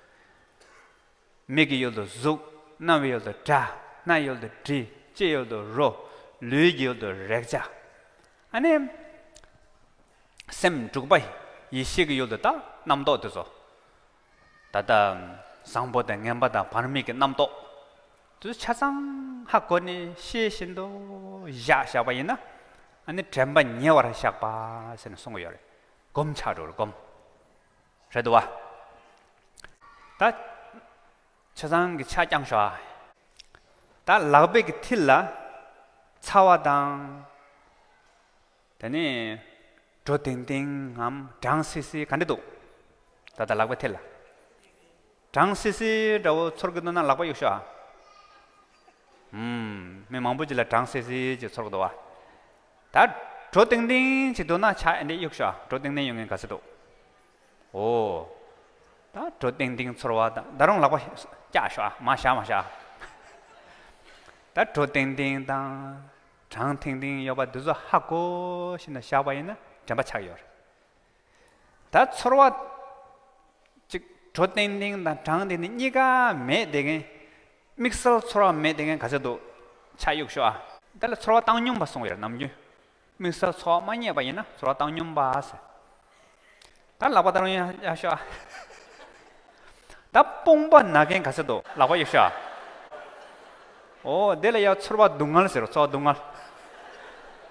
མིག་གི་ཡུལ་དུ་གཟུགས། རྣ་བའི་ཡུལ་དུ་སྒྲ། སྣའི་ཡུལ་དུ་དྲི། ལྕེའི་ཡུལ་དུ་རོ། ལུས་ཀྱི་ཡུལ་དུ་རེག་བྱ། ཨ་ནི། སེམས་དྲུག་པ་ཡེ་ཤེས་ཀྱི་ཡུལ་དུ་ད་རྣམ་རྟོག་དེ་ཚོ། ད་ལྟ་བཟང་པོ་དང་ངན་པ་དང་བར་མེད་ཀྱི་རྣམ་རྟོག་དེ་ཚོ་ཆ་ཚང་ཧ་གོ་ནས་ཤེས་བཞིན་དུ་བཞག་བཞག་པ་ཡིན་ན། ཨ་ནི་དྲན་པ་ཉེ་བར་བཞག་པ་ཟེར་ནས་གསུང་གི་ཡོད་རེད། སྒོམ་ཆགས་འགྲོ་རེད། སྒོམ། རེད་འདུག་བ། ད། ཆ་ཚང་གི་ཕྱག་བརྐྱངས་ཤོག་ཨ། ད་ལག་པའི་གི་མཐིལ་ལ་ཚ་བ་དང་། དེ་ནས་དྲོ་ལྡིང་ལྡིང་ངམ་གྲང་སིལ་སིལ་ག་འདྲ་འདུག་ད་ལྟ་ལག་པའི་མཐིལ་ལ། གྲང་སིལ་སིལ་འདྲ་བོ་ཚོར་གི་འདུག་ན་ལག་པ་གཡུག་ཤོག་ཨ། ཧུམ། མི་མང་པོ་ཅིག་ལ་གྲང་སིལ་སིལ་ཅིག་ཚོར་གི་འདུག་བ། ད་དྲོ་ལྡིང་ལྡིང་ཅིག་འདུག་ན་ཕྱག་ཨེ་འདྲ་གཡུག་ཤོག་ཨ། དྲོ་ལྡིང་ལྡིང་ཡོད་མཁན་ག་ཚོད་འདུག་འོ། ད་དྲོ་ལྡིང་ལྡིང་ཚོར་བ་དང་ད་རུང་ལག་པ་བཀྱག་ཤོག་ཨ། མར་བཞག་མར་བཞག་ད་དྲོ་ལྡིང་ལྡིང་དང་། གྲང་ཐིང་ཐིང་ཡོད་པ་འདི་ཚོ་ཧ་གོ་བཞིན་དུ་བཞག་པ་ཡིན་ན་དྲན་པ་ཆགས་ཡོད་རེད། ད་ཚོར་བ་ཅིག་དྲོ་ལྡིང་ལྡིང་དང་གྲང་ལྡིང་ལྡིང་གཉིས་ཀ་མེད་བསྡད་མཁན། དམིགས་བསལ་ཚོར་བ་མེད་བསྡད་མཁན་ག་ཚོད་འདུག་ཕྱག་གཡུག་ཤོག་ཨ། དེ་ལ་ཚོར་བ་བཏང་སྙོམས་པ་གསུང་ཡོད་རེད་ནམ་རྒྱུན། དམིགས་བསལ་ཚོར་བ་མ་རྙེད་པ་ཡིན་ན་ཚོར་བ་བཏང་སྙོམས་པ་ཟེར། ད་ལག་པ་ད་རུང་ཡར་ཡར་ཤོག་ཨ། ད་དཔུང་པ་ན་མཁན་ག་ཚོད་འདུག་ལག་པ་གཡུག་ཤོག་ཨ། འོ་དེ་ལ་ཡར་ཚོར་བ་སྡུག་བསྔལ་ཟེར་རོ། ཚོར་བ་སྡུག་བསྔལ།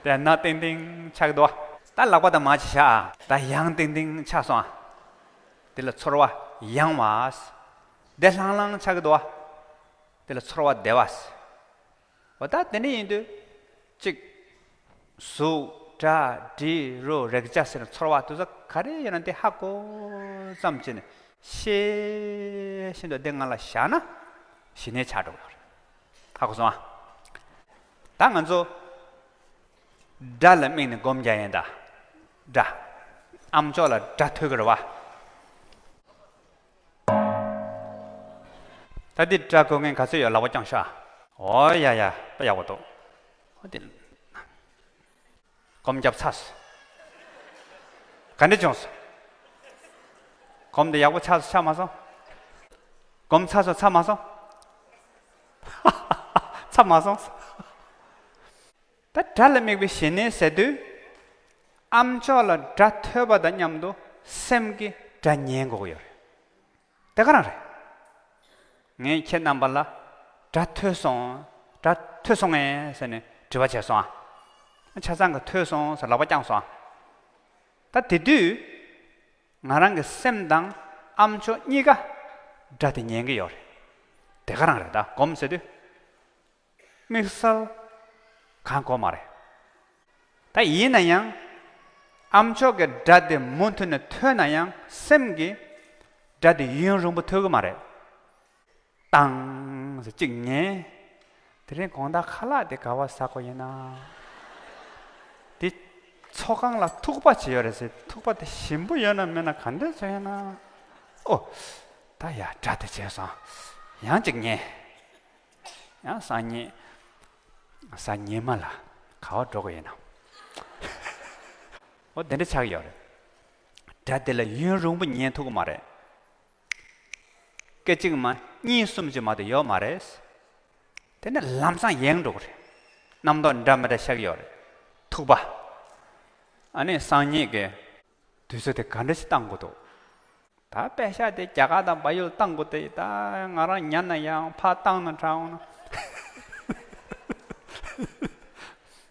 དེ་ན་ཏིང་ཏིང་ཆགས་འདུག་ཨ། ད་ལག་པ་ད་མར་ཅིག་བཞག་ཨ། ད་ཡང་ཏིང་ཏིང་ཆགས་སོང་ཨ། དེ་ལ་ཚོར་བ་ཡང་བ། དེ་ལྷང་ལྷང་ཆགས་འདུག་ཨ། དེ་ལ་ཚོར་བ་བདེ་བ། འོ་ད་དེ་འདྲ་ཡིན་དུས། གཅིག་གཟུགས། སྒྲ། དྲི། རོ། རེག་བྱ་ཟེར་ནས་ཚོར་བ་དེ་ཚོ་ག་རེ་ཡོད་ན་དེ་ཧ་གོ་ཙམ་བྱས་ནས་ཤེས་བཞིན་དུ་དེ་ང་ལ་བཞག་ན་ཞི་གནས་ཆགས་འགྲོ་གི་ཡོད་རེད། ཧ་གོ་སོང་ཨ། ད་ང་ཚོ་སྒྲ་ལ་དམིགས་ནས་སྒོམ་རྒྱག་ཡིན་ད། སྒྲ། ཨམ་ཅོག་ལ་སྒྲ་ཐོས་ཀྱི་རེད་བ། ད་འདི་སྒྲ་གོ་མཁན་ག་ཚོད་ཡོད་ལག་པ་བརྐྱངས་ཤོག་ཨ། འོ་ཡ་ཡ་ད་ཡག་པོ་འདུག་འོ་དེ། སྒོམ་རྒྱབ་ཚར་སོང་། ག་འདྲ་བྱུང་སོང་། སྒོམ་དེ་ཡག་པོ་ཚར་སོང་ཚར་མ་སོང་། སྒོམ་ཚར་སོང་ཚར་མ་སོང་། ཚར་མ་སོང་། ད་སྒྲ་ལ་དམིགས་པའི་ཞི་གནས་ཟེར་དུས། ཨམ་ཅོག་ལ་སྒྲ་ཐོས་པ་དང་མཉམ་དུ་སེམས་ཀྱིས་སྒྲ་ཉན་དགོས་ཀྱི་ཡོད་རེད། དེ་ག་རང་རེད། ངས་ཁྱེད་རྣམ་པ་ལ་སྒྲ་ཐོས་སོང་། སྒྲ་ཐོས་སོང་ངས་ཟེར་ནས་དྲི་བ་བྱས་སོང་ཨ། ཆ་ཚང་གི་ཐོས་སོང་ཟེར་ལག་པ་བརྐྱངས་སོང་ཨ། ད་དེ་དུས་ང་རང་གི་སེམས་དང་ཨ་མཆོག་གཉིས་ཀ་སྒྲ་དེ་ཉན་གྱི་ཡོད་རེད། དེ་ག་རང་རེད། ད་སྒོམ་ཟེར་དུས། དམིགས་བསལ་གང་དགོས་མ་རེད། ད་ཡིན་ན་ཡང་ཨ་མཆོག་གི་སྒྲ་དེ་མུ་མཐུད་ནས་ཐོས་ན་ཡང་སེམས་ཀྱིས་སྒྲ་དེ་ཡུན་རིང་པོ་ཐོས་ཀྱི་མ་རེད། ཏང་ཟེར་གཅིག་ཉན། དེ་རིང་དགོང་དག་ཁ་ལག་དེ་ག་བ་ཟ་དགོས་ཡིན་ན། དེ་ཚོགས་ཁང་ལ་ཐུག་པ་བྱས་ཡོད་རེད་ཟེར། ཐུག་པ་དེ་ཞིམ་པོ་ཡོད་ན་མེད་ན་ག་འདྲ་བྱས་ཡོད་ན། ཨོ། ད་ཡ་སྒྲ་དེ་བྱས་སོང་། ཡང་གཅིག་ཉན། ཡང་སང་ཉིན། གཟའ་ཉི་མ་ལ་ག་བ་འགྲོ་གི་ཡིན་ནམ། འོ་དེ་འདྲ་ཆགས་ཀྱི་ཡོད་རེད། སྒྲ་དེ་ལ་ཡུན་རིང་པོ་ཉན་ཐུབ་ཀྱི་མ་རེད། སྐད་ཅིག་མ་གཉིས་གསུམ་ཅིག་མ་གཏོགས་ཡོད་མ་རེད། དེ་ནས་ལམ་སང་ཡེངས་འགྲོ་གི་རེད། རྣམ་རྟོག་འདྲ་མི་འདྲ་ཤར་གྱི་ཡོད་རེད། ཐུག་པ། ཨ་ནི་སང་ཉིན་གྱི་དུས་ཚོད་དེ་ག་འདྲ་ཞིག་བཏང་དགོས་འདུག་ད་པད་ཤག་དེ་རྒྱ་གར་དང་བལ་ཡུལ་བཏང་དགོས་ཏེ། ད་ང་རང་ཉན་ན་ཡང་ཕར་བཏང་ན་དྲག་འོང་ན།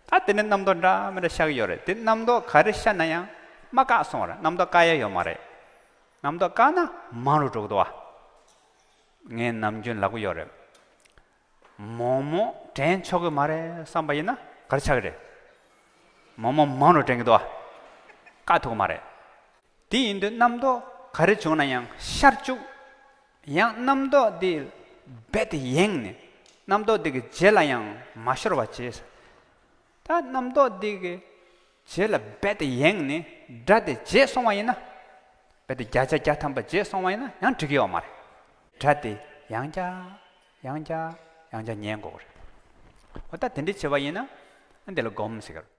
ད་དེ་ནས་རྣམ་རྟོག་འདྲ་མི་འདྲ་ཤར་གྱི་ཡོད་རེད། དེ་རྣམ་རྟོག་ག་རེ་ཤར་ན་ཡང་མ་བཀག་སོང་བ་རེད། རྣམ་རྟོག་བཀག་ཡ་ཡོད་མ་རེད། རྣམ་རྟོག་བཀག་ན་མང་རུ་འགྲོ་གི་འདུག་བ། ངས་ནམ་རྒྱུན་ལབ་གི་ཡོད་རེད། མོག་མོག་དྲན་ཆོག་གི་མ་རེད་བསམ་པ་ཡིན་ན་ག་རེ་ཆགས་ཀྱི་རེད། མོག་མོག་མང་རུ་དྲན་གྱི་འདུག་བ། བཀག་ཐུབ་ཀྱི་མ་རེད། དེ་ཡིན་དུས་རྣམ་རྟོག་ག་རེ་བྱུང་ན་ཡང་ཤར་བཅུག་ཡང་རྣམ་རྟོག་འདི་རྦད་དེ་ཡེངས་ནས་རྣམ་རྟོག་འདི་གི་རྗེས་ལ་ཡང་མ་ཤོར་བ་བྱས། ད་རྣམ་རྟོག་འདི་གི་རྗེས་ལ་རྦད་དེ་ཡེངས་ནས་སྒྲ་དེ་བརྗེད་སོང་བ་ཡིན་ན། རྦད་དེ་བརྒྱ་ཆ་བརྒྱ་ཐམ་པ་བརྗེད་སོང་བ་ཡིན་ན་ཡང་འགྲིག་གི་ཡོད་མ་རེད། སྒྲ་དེ་ཡང་བསྐྱར་ཡང་བསྐྱར་ཡང་བསྐྱར་ཉན་དགོས་རེད། འོ་ད་དེ་འདྲ་བྱས་པ་ཡིན་ན་འདི་ལ་སྒོམ་ཟེར་གི་རེད།